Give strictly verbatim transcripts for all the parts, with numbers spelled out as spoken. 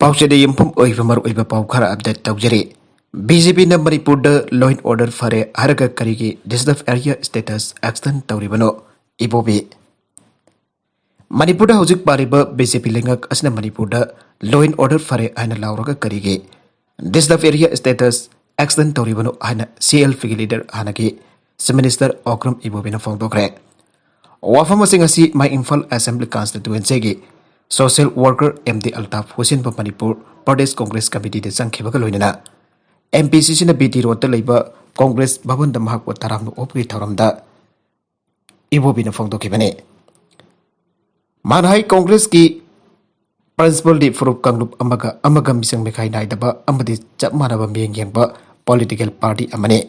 ꯄꯥꯎꯆꯦꯗ ꯌꯨꯝꯐꯝ ꯑꯣꯏꯕ ꯃꯔꯨꯑꯣꯏꯕ ꯄꯥꯎ ꯈꯔ ꯑꯞꯗꯦꯠ ꯇꯧꯖꯔꯤ꯫ ꯕꯤ ꯖꯦ ꯄꯤꯅ ꯃꯅꯤꯄꯨꯔꯗ law and order ꯐꯔꯦ ꯍꯥꯏꯔꯒ ꯀꯔꯤꯒꯤ reserve area status extend ꯇꯧꯔꯤꯕꯅꯣ? ꯏꯕꯣꯕꯤ꯫ ꯃꯅꯤꯄꯨꯔꯗ ꯍꯧꯖꯤꯛ ꯄꯥꯜꯂꯤꯕ ꯕꯤ ꯖꯦ ꯄꯤ ꯂꯩꯉꯥꯛ ꯑꯁꯤꯅ ꯃꯅꯤꯄꯨꯔꯗ law and order ꯐꯔꯦ ꯍꯥꯏꯅ ꯂꯥꯎꯔꯒ ꯀꯔꯤꯒꯤ reserve area status extend ꯇꯧꯔꯤꯕꯅꯣ ꯍꯥꯏꯅ ꯁꯤ ꯑꯦꯜ ꯄꯤꯒꯤ leader ꯍꯥꯟꯅꯒꯤ Chief Minister ꯑꯣꯀ꯭ꯔꯝ ꯏꯕꯣꯕꯤꯅ ꯐꯣꯡꯗꯣꯛꯈ꯭ꯔꯦ꯫ ꯋꯥꯐꯝ ꯑꯁꯤꯡ ꯑꯁꯤ My Imphal Assembly Constituencyꯒꯤ social worker M D Altaf ꯍꯨꯁꯦꯟꯕꯨ ꯃꯅꯤꯄꯨꯔ ꯄ꯭ꯔꯗꯦꯁ ꯀꯣꯡꯒ꯭ꯔꯦꯁ ꯀꯃꯤꯇꯤꯗ ꯆꯪꯈꯤꯕꯒ ꯂꯣꯏꯅꯅ ꯑꯦꯝ ꯄꯤ ꯁꯤ ꯁꯤꯅ ꯕꯤ ꯇꯤ ꯔꯣꯗꯇ ꯂꯩꯕ ꯀꯣꯡꯒ꯭ꯔꯦꯁ ꯚꯕꯟꯗ ꯃꯍꯥꯛꯄꯨ ꯇꯔꯥꯝꯅ ꯑꯣꯛꯄꯒꯤ ꯊꯧꯔꯝꯗ ꯏꯕꯣꯕꯤꯅ ꯐꯣꯡꯗꯣꯛꯈꯤꯕꯅꯤ꯫ ꯃꯥꯅ ꯍꯥꯏ, ꯀꯣꯡꯒ꯭ꯔꯦꯁꯀꯤ principle ꯗꯤ ꯐꯨꯔꯨꯞ ꯀꯥꯡꯂꯨꯞ ꯑꯃꯒ ꯑꯃꯒ ꯃꯤꯆꯪ ꯃꯤꯈꯥꯏ ꯅꯥꯏꯗꯕ ꯑꯃꯗꯤ ꯆꯞ ꯃꯥꯟꯅꯕ ꯃꯤꯠꯌꯦꯡ ꯌꯦꯡꯕ political party ꯑꯃꯅꯤ꯫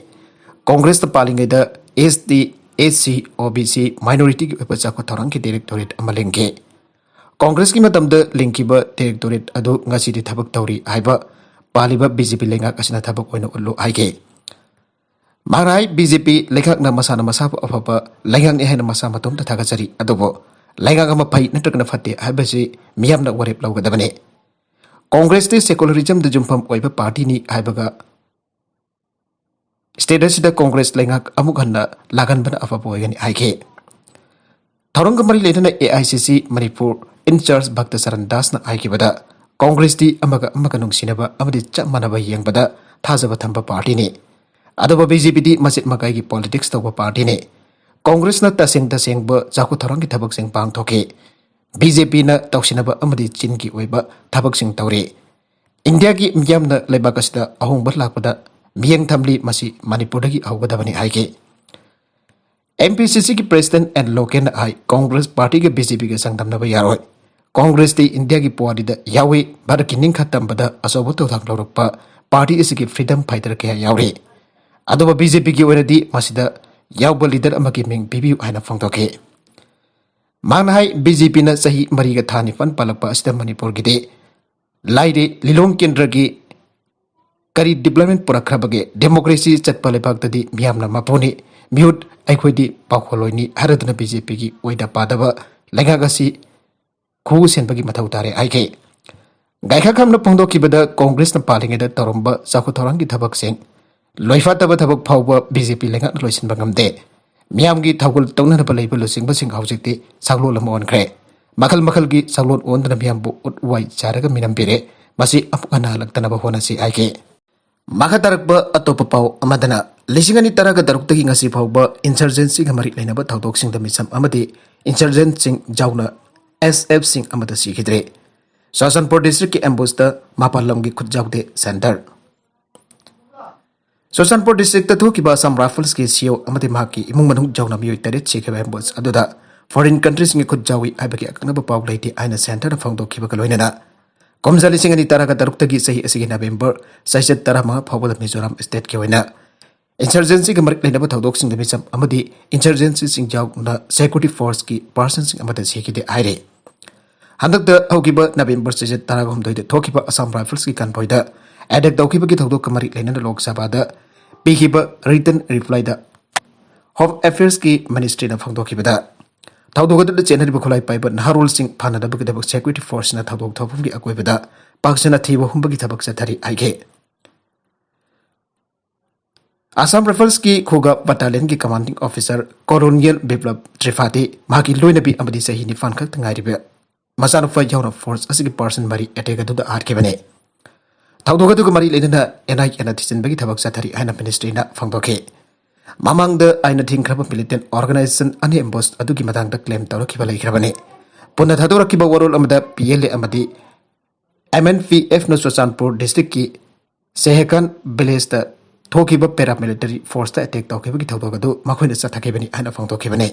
ꯀꯣꯡꯒ꯭ꯔꯦꯁꯇ ꯄꯥꯜꯂꯤꯉꯩꯗ ꯑꯦꯁ ꯇꯤ, ꯑꯦꯁ ꯁꯤ, ꯑꯣ ꯕꯤ ꯁꯤ, minorityꯒꯤ ꯑꯣꯏꯕ ꯆꯥꯎꯈꯠ ꯊꯧꯔꯥꯡꯒꯤ directorate ꯑꯃ ꯂꯤꯡꯈꯤ꯫ ꯀꯣꯡꯒ꯭ꯔꯦꯁꯀꯤ ꯃꯇꯝꯗ ꯂꯤꯡꯈꯤꯕ directorate ꯑꯗꯨ ꯉꯁꯤꯗꯤ ꯊꯕꯛ ꯇꯧꯔꯤ ꯍꯥꯏꯕ ꯄꯥꯜꯂꯤꯕ ꯕꯤ ꯖꯦ ꯄꯤ ꯂꯩꯉꯥꯛ ꯑꯁꯤꯅ ꯊꯕꯛ ꯑꯣꯏꯅ ꯎꯠꯂꯨ ꯍꯥꯏꯈꯤ꯫ ꯃꯍꯥꯛꯅ ꯍꯥꯏ, ꯕꯤ ꯖꯦ ꯄꯤ ꯂꯩꯉꯥꯛꯅ ꯃꯁꯥꯅ ꯃꯁꯥꯕꯨ ꯑꯐꯕ ꯂꯩꯉꯥꯛꯅꯤ ꯍꯥꯏꯅ ꯃꯁꯥ ꯃꯇꯣꯝꯇ ꯊꯥꯒꯠꯆꯔꯤ, ꯑꯗꯨꯕꯨ ꯂꯩꯉꯥꯛ ꯑꯃ ꯐꯩ ꯅꯠꯇ꯭ꯔꯒꯅ ꯐꯠꯇꯦ ꯍꯥꯏꯕꯁꯤ ꯃꯤꯌꯥꯝꯅ ꯋꯥꯔꯦꯞ ꯂꯧꯒꯗꯕꯅꯤ꯫ ꯀꯣꯡꯒ꯭ꯔꯦꯁꯇꯤ secularism ꯗ ꯌꯨꯝꯐꯝ ꯑꯣꯏꯕ party ꯅꯤ ꯍꯥꯏꯕꯒ state ꯑꯁꯤꯗ ꯀꯣꯡꯒ꯭ꯔꯦꯁ ꯂꯩꯉꯥꯛ ꯑꯃꯨꯛ ꯍꯟꯅ ꯂꯥꯛꯍꯟꯕꯅ ꯑꯐꯕ ꯑꯣꯏꯒꯅꯤ ꯍꯥꯏꯈꯤ꯫ ꯊꯧꯔꯝꯒ ꯃꯔꯤ ꯂꯩꯅꯅ ꯑꯦ ꯑꯥꯏ ꯁꯤ ꯁꯤ ꯃꯅꯤꯄꯨꯔ in charge ꯚꯛꯇ ꯆꯔꯟ ꯗꯥꯁꯅ ꯍꯥꯏꯈꯤꯕꯗ, ꯀꯣꯡꯒ꯭ꯔꯦꯁꯇꯤ ꯑꯃꯒ ꯑꯃꯒ ꯅꯨꯡꯁꯤꯅꯕ ꯑꯃꯗꯤ ꯆꯞ ꯃꯥꯟꯅꯕ ꯌꯦꯡꯕꯗ ꯊꯥꯖꯕ ꯊꯝꯕ party ꯅꯤ, ꯑꯗꯨꯕꯨ ꯕꯤ ꯖꯦ ꯄꯤꯗꯤ ꯃꯆꯦꯠ ꯃꯀꯥꯏꯒꯤ politics ꯇꯧꯕ party ꯅꯤ꯫ ꯀꯣꯡꯒ꯭ꯔꯦꯁꯅ ꯇꯁꯦꯡ ꯇꯁꯦꯡꯕ ꯆꯥꯎꯈꯠ ꯊꯧꯔꯥꯡꯒꯤ ꯊꯕꯛꯁꯤꯡ ꯄꯥꯡꯊꯣꯛꯈꯤ꯫ ꯕꯤ ꯖꯦ ꯄꯤꯅ ꯇꯧꯁꯤꯟꯅꯕ ꯑꯃꯗꯤ ꯆꯤꯟꯒꯤ ꯑꯣꯏꯕ ꯊꯕꯛꯁꯤꯡ ꯇꯧꯔꯤ꯫ ꯏꯟꯗꯤꯌꯥꯒꯤ ꯃꯤꯌꯥꯝꯅ ꯂꯩꯕꯥꯛ ꯑꯁꯤꯗ ꯑꯍꯣꯡꯕ ꯂꯥꯛꯄꯗ ꯃꯤꯠꯌꯦꯡ ꯊꯝꯂꯤ, ꯃꯁꯤ ꯃꯅꯤꯄꯨꯔꯗꯒꯤ ꯍꯧꯒꯗꯕꯅꯤ ꯍꯥꯏꯈꯤ꯫ ꯑꯦꯝ ꯄꯤ ꯁꯤ ꯁꯤꯒꯤ president ꯑꯦꯟ ꯂꯣꯀꯦꯟꯅ ꯍꯥꯏ, ꯀꯣꯡꯒ꯭ꯔꯦꯁ partyꯒ ꯕꯤ ꯖꯦ ꯄꯤꯒ ꯆꯥꯡꯗꯝꯅꯕ ꯌꯥꯔꯣꯏ꯫ ꯀꯣꯡꯒ꯭ꯔꯦꯁꯇꯤ ꯏꯟꯗꯤꯌꯥꯒꯤ ꯄꯨꯋꯥꯔꯤꯗ ꯌꯥꯎꯏ, ꯚꯥꯔꯠꯀꯤ ꯅꯤꯡꯈꯥ ꯇꯝꯕꯗ ꯑꯆꯧꯕ ꯊꯧꯗꯥꯡ ꯂꯧꯔꯛꯄ party ꯑꯁꯤꯒꯤ freedom fighter ꯀꯌꯥ ꯌꯥꯎꯔꯤ꯫ ꯑꯗꯨꯕꯨ ꯕꯤ ꯖꯦ ꯄꯤꯒꯤ ꯑꯣꯏꯅꯗꯤ ꯃꯁꯤꯗ ꯌꯥꯎꯕ leader ꯑꯃꯒꯤ ꯃꯤꯡ ꯄꯤꯕꯤꯌꯨ ꯍꯥꯏꯅ ꯐꯣꯡꯗꯣꯛꯈꯤ꯫ ꯃꯍꯥꯛꯅ ꯍꯥꯏ, ꯕꯤ ꯖꯦ ꯄꯤꯅ ꯆꯍꯤ ꯃꯔꯤꯒ ꯊꯥ ꯅꯤꯄꯥꯟ ꯄꯥꯜꯂꯛꯄ ꯑꯁꯤꯗ ꯃꯅꯤꯄꯨꯔꯒꯤꯗꯤ ꯂꯥꯏꯔꯤ, ꯂꯤꯂꯣꯡ ꯀꯦꯟꯗ꯭ꯔꯒꯤ ꯀꯔꯤ development ꯄꯨꯔꯛꯈ꯭ꯔꯕꯒꯦ? Democracy ꯆꯠꯄ ꯂꯩꯕꯥꯛꯇꯗꯤ ꯃꯤꯌꯥꯝꯅ ꯃꯄꯨꯅꯤ, ꯃꯤꯍꯨꯠ ꯑꯩꯈꯣꯏꯗꯤ ꯄꯥꯎꯈꯣꯜꯂꯣꯏꯅꯤ ꯍꯥꯏꯔꯗꯨꯅ ꯕꯤ ꯖꯦ ꯄꯤꯒꯤ ꯑꯣꯏꯗ ꯄꯥꯗꯕ ꯂꯩꯉꯥꯛ ꯑꯁꯤ ꯈꯨ ꯁꯦꯟꯕꯒꯤ ꯃꯊꯧ ꯇꯥꯔꯦ ꯍꯥꯏꯈꯤ꯫ ꯒꯥꯏꯈꯥꯈꯝꯅ ꯐꯣꯡꯗꯣꯛꯈꯤꯕꯗ, ꯀꯣꯡꯒ꯭ꯔꯦꯁꯅ ꯄꯥꯜꯂꯤꯉꯩꯗ ꯇꯧꯔꯝꯕ ꯆꯥꯎꯈꯠ ꯊꯧꯔꯥꯡꯒꯤ ꯊꯕꯛꯁꯤꯡ, ꯂꯣꯏꯐꯥꯠꯇꯕ ꯊꯕꯛ ꯐꯥꯎꯕ ꯕꯤ ꯖꯦ ꯄꯤ ꯂꯩꯉꯥꯛꯅ ꯂꯣꯏꯁꯤꯟꯕ ꯉꯝꯗꯦ꯫ ꯃꯤꯌꯥꯝꯒꯤ ꯊꯧꯒꯜ ꯇꯧꯅꯅꯕ ꯂꯩꯕ ꯂꯨꯆꯤꯡꯕꯁꯤꯡ ꯍꯧꯖꯤꯛꯇꯤ ꯁꯛꯂꯣꯟ ꯑꯃ ꯑꯣꯟꯈ꯭ꯔꯦ꯫ ꯃꯈꯜ ꯃꯈꯜꯒꯤ ꯁꯛꯂꯣꯟ ꯑꯣꯟꯗꯨꯅ ꯃꯤꯌꯥꯝꯕꯨ ꯎꯠ ꯋꯥꯏ ꯆꯥꯏꯔꯒ ꯃꯤꯅꯝꯕꯤꯔꯦ꯫ ꯃꯁꯤ ꯑꯃꯨꯛ ꯍꯟꯅ ꯍꯜꯂꯛꯇꯅꯕ ꯍꯣꯠꯅꯁꯤ ꯍꯥꯏꯈꯤ꯫ ꯃꯈꯥ ꯇꯥꯔꯛꯄ ꯑꯇꯣꯞꯄ ꯄꯥꯎ ꯑꯃꯗꯅ, ꯂꯤꯁꯤꯡ ꯑꯅꯤ ꯇꯔꯥꯒ ꯇꯔꯨꯛꯇꯒꯤ ꯉꯁꯤ ꯐꯥꯎꯕ ꯏꯟꯁꯔꯖꯦꯟꯁꯤꯒ ꯃꯔꯤ ꯂꯩꯅꯕ ꯊꯧꯗꯣꯛꯁꯤꯡꯗ ꯃꯤꯆꯝ ꯑꯃꯗꯤ ꯏꯟꯁꯔꯖꯦꯟꯠꯁꯤꯡ ꯌꯥꯎꯅ ꯑꯦꯁ ꯑꯦꯐꯁꯤꯡ ꯑꯃꯠꯇ ꯁꯤꯈꯤꯗ꯭ꯔꯦ꯫ ꯆꯨꯔꯆꯥꯟꯄꯨꯔ ꯗꯤꯁꯇ꯭ꯔꯤꯛꯀꯤ ꯑꯦꯝꯕꯨꯁꯇ ꯃꯄꯥꯟ ꯂꯝꯒꯤ ꯈꯨꯠ ꯌꯥꯎꯗꯦ ꯁꯦꯟꯇꯔ꯫ ꯆꯨꯔꯆꯥꯟꯄꯨꯔ ꯗꯤꯁꯇ꯭ꯔꯤꯛꯇ ꯊꯣꯛꯈꯤꯕ ꯑꯁꯥꯝ ꯔꯥꯏꯐꯜꯁꯀꯤ ꯁꯤ ꯑꯣ ꯑꯃꯗꯤ ꯃꯍꯥꯛꯀꯤ ꯏꯃꯨꯡ ꯃꯅꯨꯡ ꯌꯥꯎꯅ ꯃꯤꯑꯣꯏ ꯇꯔꯦꯠ ꯁꯤꯈꯤꯕ ꯑꯦꯝꯕꯨꯁ ꯑꯗꯨꯗ ꯐꯣꯔꯤꯟ ꯀꯟꯇ꯭ꯔꯤꯁꯤꯡꯒꯤ ꯈꯨꯠ ꯌꯥꯎꯏ ꯍꯥꯏꯕꯒꯤ ꯑꯀꯛꯅꯕ ꯄꯥꯎ ꯂꯩꯇꯦ ꯍꯥꯏꯅ ꯁꯦꯟꯇꯔꯅ ꯐꯣꯡꯗꯣꯛꯈꯤꯕꯒ ꯂꯣꯏꯅꯅ, ꯀꯨꯝꯖꯥ ꯂꯤꯁꯤꯡ ꯑꯅꯤ ꯇꯔꯥꯒ ꯇꯔꯨꯛꯇꯒꯤ ꯆꯍꯤ ꯑꯁꯤꯒꯤ ꯅꯕꯦꯝꯕꯔ ꯆꯩꯆꯠ ꯇꯔꯥꯃꯉꯥ ꯐꯥꯎꯕꯗ ꯃꯤꯖꯣꯔꯥꯝ ꯁ꯭ꯇꯦꯠꯀꯤ ꯑꯣꯏꯅ ꯏꯟꯁꯔꯖꯦꯟꯁꯤꯒ ꯃꯔꯤ ꯂꯩꯅꯕ ꯊꯧꯗꯣꯛꯁꯤꯡꯗ ꯃꯤꯆꯝ ꯑꯃꯗꯤ ꯏꯟꯁꯔꯖꯦꯟꯁꯤꯁꯤꯡ ꯌꯥꯎꯅ ꯁꯦꯀ꯭ꯌꯨꯔꯤꯇꯤ ꯐꯣꯔꯁꯀꯤ ꯄꯥꯔꯁꯟꯁꯤꯡ ꯑꯃꯠꯇ ꯁꯤꯈꯤꯗꯦ ꯍꯥꯏꯔꯤ꯫ ꯍꯟꯗꯛꯇ ꯍꯧꯈꯤꯕ ꯅꯕꯦꯝꯕꯔ ꯆꯩꯆꯠ ꯇꯔꯥꯍꯨꯝꯗꯣꯏꯗ ꯊꯣꯛꯈꯤꯕ ꯑꯁꯥꯝ ꯔꯥꯏꯐꯜꯁꯀꯤ ꯀꯟꯚꯣꯏꯗ ꯑꯦꯇꯦꯛ ꯇꯧꯈꯤꯕꯒꯤ ꯊꯧꯗꯣꯛꯀ ꯃꯔꯤ ꯂꯩꯅꯅ ꯂꯣꯛ ꯁꯚꯥꯗ ꯄꯤꯈꯤꯕ ꯔꯤꯇꯟ ꯔꯤꯄ꯭ꯂꯥꯏꯗ ꯍꯣꯝ ꯑꯦꯐꯤꯌꯔꯁꯀꯤ ꯃꯤꯅꯤꯁꯇ꯭ꯔꯤꯅ ꯐꯣꯡꯗꯣꯛꯈꯤꯕꯗ, ꯊꯧꯗꯣꯛ ꯑꯗꯨꯗ ꯆꯦꯟꯅꯔꯤꯕ ꯈꯨꯠꯂꯥꯏ ꯄꯥꯏꯕ ꯅꯍꯥꯔꯣꯜꯁꯤꯡ ꯐꯥꯅꯅꯕꯒꯤꯗꯃꯛ ꯁꯦꯀ꯭ꯌꯨꯔꯤꯇꯤ ꯐꯣꯔꯁꯅ ꯊꯧꯗꯣꯛ ꯊꯣꯛꯐꯝꯒꯤ ꯑꯀꯣꯏꯕꯗ ꯄꯥꯛ ꯁꯟꯅ ꯊꯤꯕ ꯍꯨꯝꯕꯒꯤ ꯊꯕꯛ ꯆꯠꯊꯔꯤ ꯍꯥꯏꯈꯤ꯫ ꯑꯁꯥꯝ ꯔꯥꯏꯐꯜꯁꯀꯤ ꯈꯨꯒꯥ ꯕꯠꯇꯥꯂꯤꯌꯟꯒꯤ ꯀꯃꯥꯟꯗꯤꯡ ꯑꯣꯐꯤꯁꯥꯔ ꯀꯣꯂꯣꯅꯤꯌꯦꯜ ꯕꯤꯄ꯭ꯂꯕ ꯇ꯭ꯔꯤꯄꯥꯊꯤ, ꯃꯍꯥꯛꯀꯤ ꯂꯣꯏꯅꯕꯤ ꯑꯃꯗꯤ ꯆꯍꯤ ꯅꯤꯄꯥꯟ ꯈꯛꯇ ꯉꯥꯏꯔꯤꯕ ꯃꯆꯥꯅꯨꯄꯥ ꯌꯥꯎꯅ ꯐꯣꯔꯁ ꯑꯁꯤꯒꯤ ꯄꯥꯔꯁꯟ ꯃꯔꯤ ꯑꯦꯇꯦꯛ ꯑꯗꯨꯗ ꯍꯥꯠꯈꯤꯕꯅꯤ꯫ ꯊꯧꯗꯣꯛ ꯑꯗꯨꯒ ꯃꯔꯤ ꯂꯩꯅꯅ ꯑꯦꯟ ꯑꯥꯏ ꯑꯦꯅ ꯊꯤꯖꯤꯟꯕꯒꯤ ꯊꯕꯛ ꯆꯠꯊꯔꯤ ꯍꯥꯏꯅ ꯃꯤꯅꯤꯁꯇ꯭ꯔꯤꯅ ꯐꯣꯡꯗꯣꯛꯈꯤ꯫ ꯃꯃꯥꯡꯗ ꯑꯥꯏꯟꯅ ꯊꯤꯡꯈ꯭ꯔꯕ ꯃꯤꯂꯤꯇꯦꯟ ꯑꯣꯔꯒꯅꯥꯏꯖꯦꯁꯟ ꯑꯅꯤ ꯑꯦꯝꯕꯨꯁ ꯑꯗꯨꯒꯤ ꯃꯇꯥꯡꯗ ꯀ꯭ꯂꯦꯝ ꯇꯧꯔꯛꯈꯤꯕ ꯂꯩꯈ꯭ꯔꯕꯅꯤ꯫ ꯄꯨꯟꯅ ꯊꯥꯗꯣꯔꯛꯈꯤꯕ ꯋꯥꯔꯣꯜ ꯑꯃꯗ ꯄꯤ ꯑꯦꯜ ꯑꯦ ꯑꯃꯗꯤ ꯑꯦꯝ ꯑꯦꯟ ꯄꯤ ꯑꯦꯐꯅ ꯆꯨꯔꯆꯥꯟꯄꯨꯔ ꯗꯤꯁꯇ꯭ꯔꯤꯛꯀꯤ ꯁꯦꯍꯦꯀꯥꯟ ꯚꯤꯂꯦꯖꯇ ꯊꯣꯛꯈꯤꯕ ꯄꯦꯔꯥꯃꯤꯂꯤꯇꯔꯤ ꯐꯣꯔꯁꯇ ꯑꯦꯇꯦꯛ ꯇꯧꯈꯤꯕꯒꯤ ꯊꯧꯗꯣꯛ ꯑꯗꯨ ꯃꯈꯣꯏꯅ ꯆꯠꯊꯈꯤꯕꯅꯤ ꯍꯥꯏꯅ ꯐꯣꯡꯗꯣꯛꯈꯤꯕꯅꯤ꯫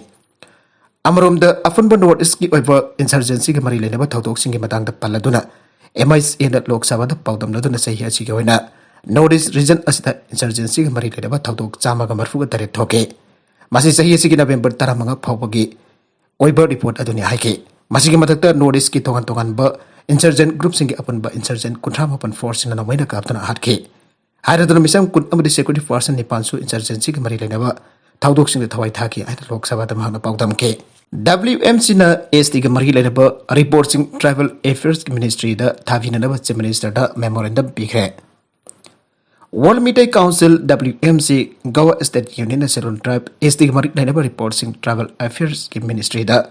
ꯑꯃꯔꯣꯝꯗ, ꯑꯄꯨꯟꯕ ꯅꯣꯔꯠ ꯏꯁꯀꯤ ꯑꯣꯏꯕ ꯏꯟꯁꯔꯖꯦꯟꯁꯤꯒ ꯃꯔꯤ ꯂꯩꯅꯕ ꯊꯧꯗꯣꯛꯁꯤꯡꯒꯤ ꯃꯇꯥꯡꯗ ꯄꯜꯂꯗꯨꯅ, ꯑꯦꯝ ꯑꯥꯏ ꯑꯦꯁ ꯑꯦꯅ ꯂꯣꯛ ꯁꯚꯥꯗ ꯄꯥꯎꯗꯝꯅꯗꯨꯅ ꯆꯍꯤ ꯑꯁꯤꯒꯤ ꯑꯣꯏꯅ ꯅꯣꯔꯠ ꯏꯁ ꯔꯤꯖꯟ ꯑꯁꯤꯗ ꯏꯟꯁꯔꯖꯦꯟꯁꯤꯒ ꯃꯔꯤ ꯂꯩꯅꯕ ꯊꯧꯗꯣꯛ ꯆꯥꯝꯃꯒ ꯃꯔꯤꯐꯨꯒ ꯇꯔꯦꯠ ꯊꯣꯛꯈꯤ꯫ ꯃꯁꯤ ꯆꯍꯤ ꯑꯁꯤꯒꯤ ꯅꯕꯦꯝꯕꯔ ꯇꯔꯥꯃꯉꯥ ꯐꯥꯎꯕꯒꯤ ꯑꯣꯏꯕ ꯔꯤꯄꯣꯔꯠ ꯑꯗꯨꯅꯤ ꯍꯥꯏꯈꯤ꯫ ꯃꯁꯤꯒꯤ ꯃꯊꯛꯇ ꯅꯣꯔꯠ ꯏꯁꯀꯤ ꯇꯣꯉꯥꯟ ꯇꯣꯉꯥꯟꯕ ꯏꯟꯁꯔꯖꯦꯟ ꯒ꯭ꯔꯨꯞꯁꯤꯡꯒꯤ ꯑꯄꯨꯟꯕ ꯏꯟꯁꯔꯖꯦꯟ ꯀꯨꯟꯊ꯭ꯔꯥ ꯃꯥꯄꯟ ꯐꯣꯔꯁꯁꯤꯡꯅ ꯅꯣꯡꯃꯩꯅ ꯀꯥꯞꯇꯨꯅ ꯍꯥꯠꯈꯤ꯫ ꯍꯥꯏꯔꯗꯨꯅ ꯃꯤꯆꯝ ꯀꯨꯟ ꯑꯃꯗꯤ ꯁꯦꯀ꯭ꯌꯨꯔꯤꯇꯤ ꯐꯣꯔꯁ ꯅꯤꯄꯥꯟꯁꯨ ꯏꯟꯁꯔꯖꯦꯟꯁꯤꯒ ꯃꯔꯤ ꯂꯩꯅꯕ ꯊꯧꯗꯣꯛꯁꯤꯡꯗ ꯊꯋꯥꯏ ꯊꯥꯈꯤ ꯍꯥꯏꯅ ꯂꯣꯛ ꯁꯚꯥꯗ ꯃꯍꯥꯛꯅ ꯄꯥꯎꯗꯝꯈꯤ꯫ WMCꯅ STꯒ ꯃꯔꯤ ꯂꯩꯅꯕ reportꯁꯤꯡ Tribal Affairsꯀꯤ Ministryꯗ ꯊꯥꯕꯤꯅꯅꯕ Chief Ministerꯗ memorandum ꯄꯤꯈ꯭ꯔꯦ꯫ World Meitei Council, WMC, Goa State Unionꯅ Scheduled Tribe, STꯒ ꯃꯔꯤ ꯂꯩꯅꯕ reportꯁꯤꯡ Tribal Affairsꯀꯤ Ministryꯗ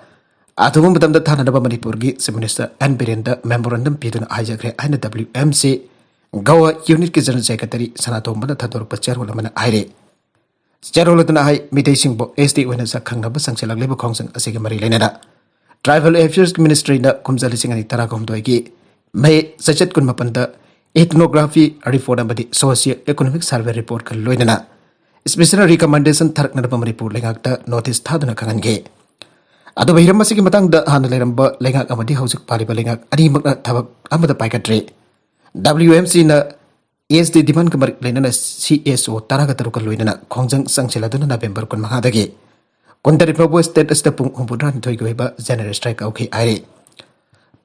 ꯑꯊꯨꯕ ꯃꯇꯝꯗ ꯊꯥꯅꯅꯕ ꯃꯅꯤꯄꯨꯔꯒꯤ Chief Minister N ꯕꯤꯔꯦꯟꯗ memorandum ꯄꯤꯗꯨꯅ ꯍꯥꯏꯖꯈ꯭ꯔꯦ ꯍꯥꯏꯅ WMC Goa Unitꯀꯤ General Secretary ꯁꯅꯥꯇꯣꯝꯕꯅ ꯊꯥꯗꯣꯔꯛꯄ ꯆꯦꯔꯣꯜ ꯑꯃꯅ ꯍꯥꯏꯔꯤ꯫ ꯆꯦꯔꯣꯜ ꯑꯗꯨꯅ ꯍꯥꯏ, ꯃꯤꯇꯩꯁꯤꯡꯕꯨ ST ꯑꯣꯏꯅ ꯁꯛ ꯈꯪꯅꯕ ꯆꯪꯁꯤꯜꯂꯛꯂꯤꯕ ꯈꯣꯡꯖꯪ ꯑꯁꯤꯒ ꯃꯔꯤ ꯂꯩꯅꯅ Tribal Affairsꯀꯤ Ministryꯅ ꯀꯨꯝꯖꯥ ꯂꯤꯁꯤꯡ ꯑꯅꯤ ꯇꯔꯥꯍꯨꯝꯗꯣꯏꯒꯤ May ꯆꯩꯆꯠ ꯀꯨꯟꯃꯥꯄꯟꯗ Ethnography Report ꯑꯃꯗꯤ Socio Economic Survey Reportꯀ ꯂꯣꯏꯅꯅ special recommendation ꯊꯥꯔꯛꯅꯅꯕ ꯃꯅꯤꯄꯨꯔ ꯂꯩꯉꯥꯛꯇ notice ꯊꯥꯗꯨꯅ ꯈꯪꯍꯟꯈꯤ꯫ ꯑꯗꯨꯕꯨ ꯍꯤꯔꯝ ꯑꯁꯤꯒꯤ ꯃꯇꯥꯡꯗ ꯍꯥꯟꯅ ꯂꯩꯔꯝꯕ ꯂꯩꯉꯥꯛ ꯑꯃꯗꯤ ꯍꯧꯖꯤꯛ ꯄꯥꯜꯂꯤꯕ ꯂꯩꯉꯥꯛ ꯑꯅꯤꯃꯛꯅ ꯊꯕꯛ ꯑꯃꯠꯇ ꯄꯥꯏꯈꯠꯇ꯭ꯔꯤ꯫ WMCꯅ ST demandꯀ ꯃꯔꯤ ꯂꯩꯅꯅ CSO ꯇꯔꯥꯒ ꯇꯔꯨꯛꯀ ꯂꯣꯏꯅꯅ ꯈꯣꯡꯖꯪ ꯆꯪꯁꯤꯜꯂꯗꯨꯅ November ꯀꯨꯟꯃꯉꯥꯗꯒꯤ ꯀꯨꯟꯇꯔꯦꯠ ꯐꯥꯎꯕ state ꯑꯁꯤꯗ ꯄꯨꯡ ꯍꯨꯝꯐꯨꯇꯔꯥꯅꯤꯊꯣꯏꯒꯤ ꯑꯣꯏꯕ general strike ꯀꯧꯈꯤ ꯍꯥꯏꯔꯤ꯫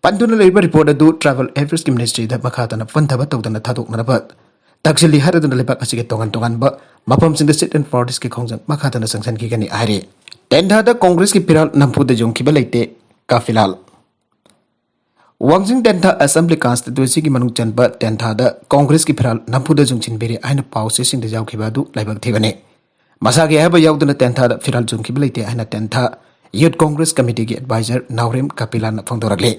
ꯄꯟꯗꯨꯅ ꯂꯩꯔꯤꯕ report ꯑꯗꯨ Tribal Affairsꯀꯤ Ministryꯗ ꯃꯈꯥ ꯇꯥꯅ ꯐꯣꯟꯊꯕ ꯇꯧꯗꯅ ꯊꯥꯗꯣꯛꯅꯅꯕ ꯇꯛꯁꯤꯜꯂꯤ ꯍꯥꯏꯔꯗꯨꯅ ꯂꯩꯕꯥꯛ ꯑꯁꯤꯒꯤ ꯇꯣꯉꯥꯟ ꯇꯣꯉꯥꯟꯕ ꯃꯐꯝꯁꯤꯡꯗ sit-in protestꯀꯤ ꯈꯣꯡꯖꯪ ꯃꯈꯥ ꯇꯥꯅ ꯆꯪꯁꯤꯟꯈꯤꯒꯅꯤ ꯍꯥꯏꯔꯤ꯫ ꯇꯦꯟꯊꯥꯗ ꯀꯣꯡꯒ꯭ꯔꯦꯁꯀꯤ ꯐꯤꯔꯥꯜ ꯅꯝꯐꯨꯗ ꯌꯣꯟꯈꯤꯕ ꯂꯩꯇꯦ, ꯀꯥꯐꯤꯂꯥꯜ꯫ ꯋꯥꯡꯖꯤꯡ ꯇꯦꯟꯊꯥ Assembly Constituencyꯒꯤ ꯃꯅꯨꯡ ꯆꯟꯕ ꯇꯦꯟꯊꯥꯗ ꯀꯣꯡꯒ꯭ꯔꯦꯁꯀꯤ ꯐꯤꯔꯥꯜ ꯅꯝꯐꯨꯗ ꯌꯣꯟꯁꯤꯟꯕꯤꯔꯦ ꯍꯥꯏꯅ ꯄꯥꯎ ꯆꯦꯁꯤꯡꯗ ꯌꯥꯎꯈꯤꯕ ꯑꯗꯨ ꯂꯥꯏꯕꯛ ꯊꯤꯕꯅꯤ꯫ ꯃꯁꯥꯒꯤ ꯑꯍꯩꯕ ꯌꯥꯎꯗꯅ ꯇꯦꯟꯊꯥꯗ ꯐꯤꯔꯥꯜ ꯌꯣꯟꯈꯤꯕ ꯂꯩꯇꯦ ꯍꯥꯏꯅ ꯇꯦꯟꯊꯥ Youth Congress Committeeꯒꯤ advisor ꯅꯥꯎꯔꯦꯝ ꯀꯥꯄꯤꯂꯥꯟꯅ ꯐꯣꯡꯗꯣꯔꯛꯂꯤ꯫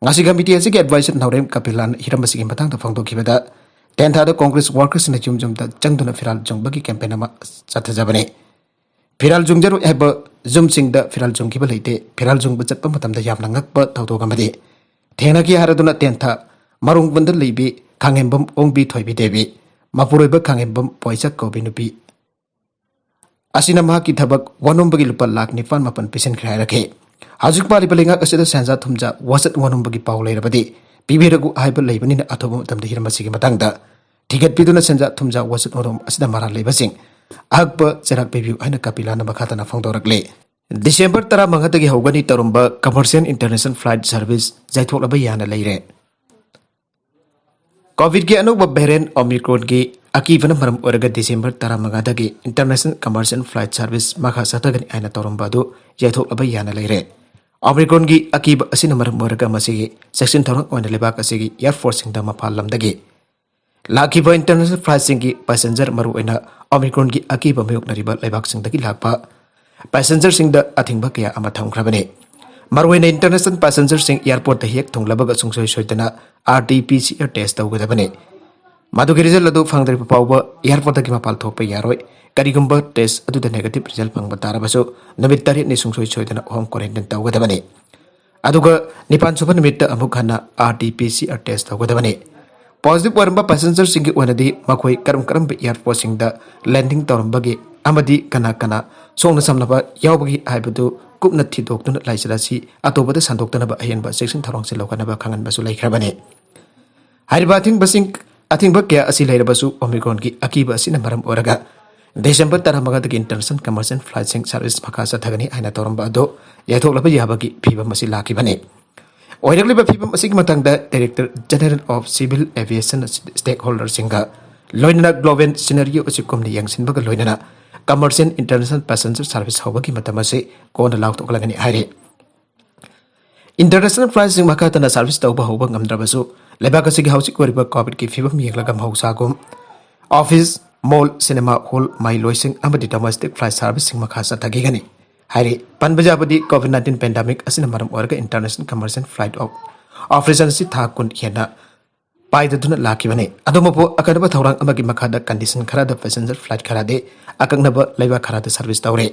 ꯉꯁꯤ committee ꯑꯁꯤꯒꯤ advisor ꯅꯥꯎꯔꯦꯝ ꯀꯥꯄꯤꯂꯥꯟꯅ ꯍꯤꯔꯝ ꯑꯁꯤꯒꯤ ꯃꯇꯥꯡꯗ ꯐꯣꯡꯗꯣꯛꯈꯤꯕꯗ, ꯇꯦꯟꯊꯥꯗ ꯀꯣꯡꯒ꯭ꯔꯦꯁ workersꯅ ꯌꯨꯝ ꯌꯨꯝꯗ ꯆꯪꯗꯨꯅ ꯐꯤꯔꯥꯜ ꯌꯣꯟꯕꯒꯤ campaign ꯑꯃ ꯆꯠꯊꯖꯕꯅꯤ꯫ ꯐꯤꯔꯥꯜ ꯌꯣꯟꯖꯔꯣꯏ ꯍꯥꯏꯕ ꯌꯨꯝꯁꯤꯡꯗ ꯐꯤꯔꯥꯜ ꯌꯣꯟꯈꯤꯕ ꯂꯩꯇꯦ꯫ ꯐꯤꯔꯥꯜ ꯌꯣꯟꯕ ꯆꯠꯄ ꯃꯇꯝꯗ ꯌꯥꯝꯅ ꯉꯛꯄ ꯊꯧꯗꯣꯛ ꯑꯃꯗꯤ ꯊꯦꯡꯅꯈꯤ ꯍꯥꯏꯔꯗꯨꯅ ꯇꯦꯟꯊꯥ ꯃꯔꯣꯡꯕꯟꯗ ꯂꯩꯕꯤ ꯈꯥꯉꯦꯝꯕꯝ ꯑꯣꯡꯕꯤ ꯊꯣꯏꯕꯤ ꯗꯦꯕꯤ, ꯃꯄꯨꯔꯣꯏꯕ ꯈꯥꯉꯦꯝꯕꯝ ꯄꯣꯏꯆꯛ ꯀꯧꯕꯤ ꯅꯨꯄꯤ ꯑꯁꯤꯅ ꯃꯍꯥꯛꯀꯤ ꯊꯕꯛ ꯋꯥꯅꯣꯝꯕꯒꯤ ꯂꯨꯄꯥ ꯂꯥꯈ ꯅꯤꯄꯥꯟ ꯃꯥꯄꯟ ꯄꯤꯁꯤꯟꯈ꯭ꯔꯦ ꯍꯥꯏꯔꯛꯈꯤ꯫ ꯍꯧꯖꯤꯛ ꯄꯥꯜꯂꯤꯕ ꯂꯩꯉꯥꯛ ꯑꯁꯤꯗ ꯁꯦꯟꯖꯥ ꯊꯨꯝꯖꯥ ꯋꯥꯆꯠ ꯋꯥꯅꯣꯝꯕꯒꯤ ꯄꯥꯎ ꯂꯩꯔꯕꯗꯤ ꯄꯤꯕꯤꯔꯒꯨ ꯍꯥꯏꯕ ꯂꯩꯕꯅꯤꯅ ꯑꯊꯨꯕ ꯃꯇꯝꯗ ꯍꯤꯔꯝ ꯑꯁꯤꯒꯤ ꯃꯇꯥꯡꯗ ꯊꯤꯒꯠꯄꯤꯗꯨꯅ ꯁꯦꯟꯖꯥ ꯊꯨꯝꯖꯥ ꯋꯥꯆꯠ ꯋꯥꯅꯣꯝ ꯑꯁꯤꯗ ꯃꯔꯥꯜ ꯂꯩꯕꯁꯤꯡ ꯑꯍꯛꯄ ꯆꯩꯔꯥꯛ ꯄꯤꯕꯤꯌꯨ ꯍꯥꯏꯅ ꯀꯥꯄꯤꯂꯥꯅ ꯃꯈꯥ ꯇꯥꯅ ꯐꯣꯡꯗꯣꯔꯛꯂꯤ꯫ December ꯇꯔꯥꯃꯉꯥꯗꯒꯤ ꯍꯧꯒꯅꯤ ꯇꯧꯔꯝꯕ commercial international flight service ꯌꯩꯊꯣꯛꯂꯕ ꯌꯥꯅ ꯂꯩꯔꯦ꯫ COVIDꯀꯤ ꯑꯅꯧꯕ variant Omicronꯒꯤ ꯑꯀꯤꯕꯅ ꯃꯔꯝ ꯑꯣꯏꯔꯒ December ꯇꯔꯥꯃꯉꯥꯗꯒꯤ international commercial flight service ꯃꯈꯥ ꯆꯠꯊꯒꯅꯤ ꯍꯥꯏꯅ ꯇꯧꯔꯝꯕ ꯑꯗꯨ ꯌꯩꯊꯣꯛꯂꯕ ꯌꯥꯅ ꯂꯩꯔꯦ꯫ ꯑꯣꯃꯤꯀ꯭ꯔꯣꯟꯒꯤ ꯑꯀꯤꯕ ꯑꯁꯤꯅ ꯃꯔꯝ ꯑꯣꯏꯔꯒ ꯃꯁꯤꯒꯤ ꯆꯦꯛꯁꯤꯟ ꯊꯧꯔꯥꯡ ꯑꯣꯏꯅ ꯂꯩꯕꯥꯛ ꯑꯁꯤꯒꯤ airportꯁꯤꯡꯗ ꯃꯄꯥꯟ ꯂꯝꯗꯒꯤ ꯂꯥꯛꯈꯤꯕ international flightꯁꯤꯡꯒꯤ passenger, ꯃꯔꯨꯑꯣꯏꯅ ꯑꯣꯃꯤꯀ꯭ꯔꯣꯟꯒꯤ ꯑꯀꯤꯕ ꯃꯥꯌꯣꯛꯅꯔꯤꯕ ꯂꯩꯕꯥꯛꯁꯤꯡꯗꯒꯤ ꯂꯥꯛꯄ passengerꯁꯤꯡꯗ ꯑꯊꯤꯡꯕ ꯀꯌꯥ ꯑꯃ ꯊꯝꯈ꯭ꯔꯕꯅꯤ꯫ ꯃꯔꯨꯑꯣꯏꯅ international passengerꯁꯤꯡ airportꯇ ꯍꯦꯛ ꯊꯨꯡꯂꯕꯒ ꯁꯨꯡꯁꯣꯏ ꯁꯣꯏꯗꯅ RT-PCR test ꯇꯧꯒꯗꯕꯅꯤ꯫ ꯃꯗꯨꯒꯤ result ꯑꯗꯨ ꯐꯪꯗ꯭ꯔꯤꯕ ꯐꯥꯎꯕ airportꯇꯒꯤ ꯃꯄꯥꯟ ꯊꯣꯛꯄ ꯌꯥꯔꯣꯏ꯫ ꯀꯔꯤꯒꯨꯝꯕ test ꯑꯗꯨꯗ negative result ꯐꯪꯕ ꯇꯥꯔꯕꯁꯨ ꯅꯨꯃꯤꯠ ꯇꯔꯦꯠꯅꯤ ꯁꯨꯡꯁꯣꯏ ꯁꯣꯏꯗꯅ home quarantine ꯇꯧꯒꯗꯕꯅꯤ꯫ ꯑꯗꯨꯒ ꯅꯤꯄꯥꯟ ꯁꯨꯕ ꯅꯨꯃꯤꯠꯇ ꯑꯃꯨꯛ ꯍꯟꯅ RT-PCR test ꯇꯧꯒꯗꯕꯅꯤ꯫ Positive ꯑꯣꯏꯔꯝꯕ passengerꯁꯤꯡꯒꯤ ꯑꯣꯏꯅꯗꯤ ꯃꯈꯣꯏ ꯀꯔꯝ ꯀꯔꯝꯕ airportꯁꯤꯡꯗ landing ꯇꯧꯔꯝꯕꯒꯦ ꯑꯃꯗꯤ ꯀꯅꯥ ꯀꯅꯥ ꯁꯣꯛꯅ ꯁꯝꯅꯕ ꯌꯥꯎꯕꯒꯦ ꯍꯥꯏꯕꯗꯨ ꯀꯨꯞꯅ ꯊꯤꯗꯣꯛꯇꯨꯅ ꯂꯥꯏꯆꯠ ꯑꯁꯤ ꯑꯇꯣꯞꯄꯗ ꯁꯟꯗꯣꯛꯇꯅꯕ ꯑꯍꯦꯟꯕ ꯆꯦꯛꯁꯤꯟ ꯊꯧꯔꯥꯡꯁꯤꯡ ꯂꯧꯈꯠꯅꯕ ꯈꯪꯍꯟꯕꯁꯨ ꯂꯩꯈ꯭ꯔꯕꯅꯤ꯫ ꯍꯥꯏꯔꯤꯕ ꯑꯊꯤꯡꯕꯁꯤꯡ, ꯑꯊꯤꯡꯕ ꯀꯌꯥ ꯑꯁꯤ ꯂꯩꯔꯕꯁꯨ ꯑꯣꯃꯤꯀ꯭ꯔꯣꯟꯒꯤ ꯑꯀꯤꯕ ꯑꯁꯤꯅ ꯃꯔꯝ ꯑꯣꯏꯔꯒ ꯗꯤꯁꯦꯝꯕꯔ ꯇꯔꯥꯃꯉꯥꯗꯒꯤ international commercial flightꯁꯤꯡ service ꯃꯈꯥ ꯆꯠꯊꯒꯅꯤ ꯍꯥꯏꯅ ꯇꯧꯔꯝꯕ ꯑꯗꯨ ꯌꯩꯊꯣꯛꯂꯕ ꯌꯥꯕꯒꯤ ꯐꯤꯕꯝ ꯑꯁꯤ ꯂꯥꯛꯈꯤꯕꯅꯤ꯫ ꯑꯣꯏꯔꯛꯂꯤꯕ ꯐꯤꯕꯝ ꯑꯁꯤꯒꯤ ꯃꯇꯥꯡꯗ Director General of Civil Aviation stakeholderꯁꯤꯡꯒ ꯂꯣꯏꯅꯅ global scenario ꯑꯁꯤ ꯀꯨꯞꯅ ꯌꯦꯡꯁꯤꯟꯕꯒ ꯂꯣꯏꯅꯅ commercial international passenger service ꯍꯧꯕꯒꯤ ꯃꯇꯝ ꯑꯁꯤ ꯀꯣꯟꯅ ꯂꯥꯎꯊꯣꯛꯂꯒꯅꯤ ꯍꯥꯏꯔꯤ꯫ International flightꯁꯤꯡ ꯃꯈꯥ ꯇꯥꯅ service ꯇꯧꯕ ꯍꯧꯕ ꯉꯝꯗ꯭ꯔꯕꯁꯨ, ꯂꯩꯕꯥꯛ ꯑꯁꯤꯒꯤ ꯍꯧꯖꯤꯛ ꯑꯣꯏꯔꯤꯕ COVIDꯀꯤ ꯐꯤꯕꯝ ꯌꯦꯡꯂꯒ ꯃꯍꯧꯁꯥꯒꯨꯝ office, mall, cinema hall, ꯃꯍꯩꯂꯣꯏꯁꯪ ꯑꯃꯗꯤ domestic flight serviceꯁꯤꯡ ꯃꯈꯥ ꯆꯠꯊꯈꯤꯒꯅꯤ ꯍꯥꯏꯔꯤ꯫ ꯄꯟꯕ ꯌꯥꯕꯗꯤ COVID nineteen pandemic ꯑꯁꯤꯅ ꯃꯔꯝ ꯑꯣꯏꯔꯒ international commercial flight of operation ꯑꯁꯤ ꯊꯥ ꯀꯨꯟ ꯍꯦꯟꯅ ꯄꯥꯏꯗꯗꯨꯅ ꯂꯥꯛꯈꯤꯕꯅꯤ꯫ ꯑꯗꯨꯃꯛꯄꯨ ꯑꯀꯟꯕ ꯊꯧꯔꯥꯡ ꯑꯃꯒꯤ ꯃꯈꯥꯗ condition ꯈꯔꯗ passenger flight ꯈꯔꯗꯤ ꯑꯀꯛꯅꯕ ꯂꯩꯕꯥꯛ ꯈꯔꯗ service ꯇꯧꯔꯤ꯫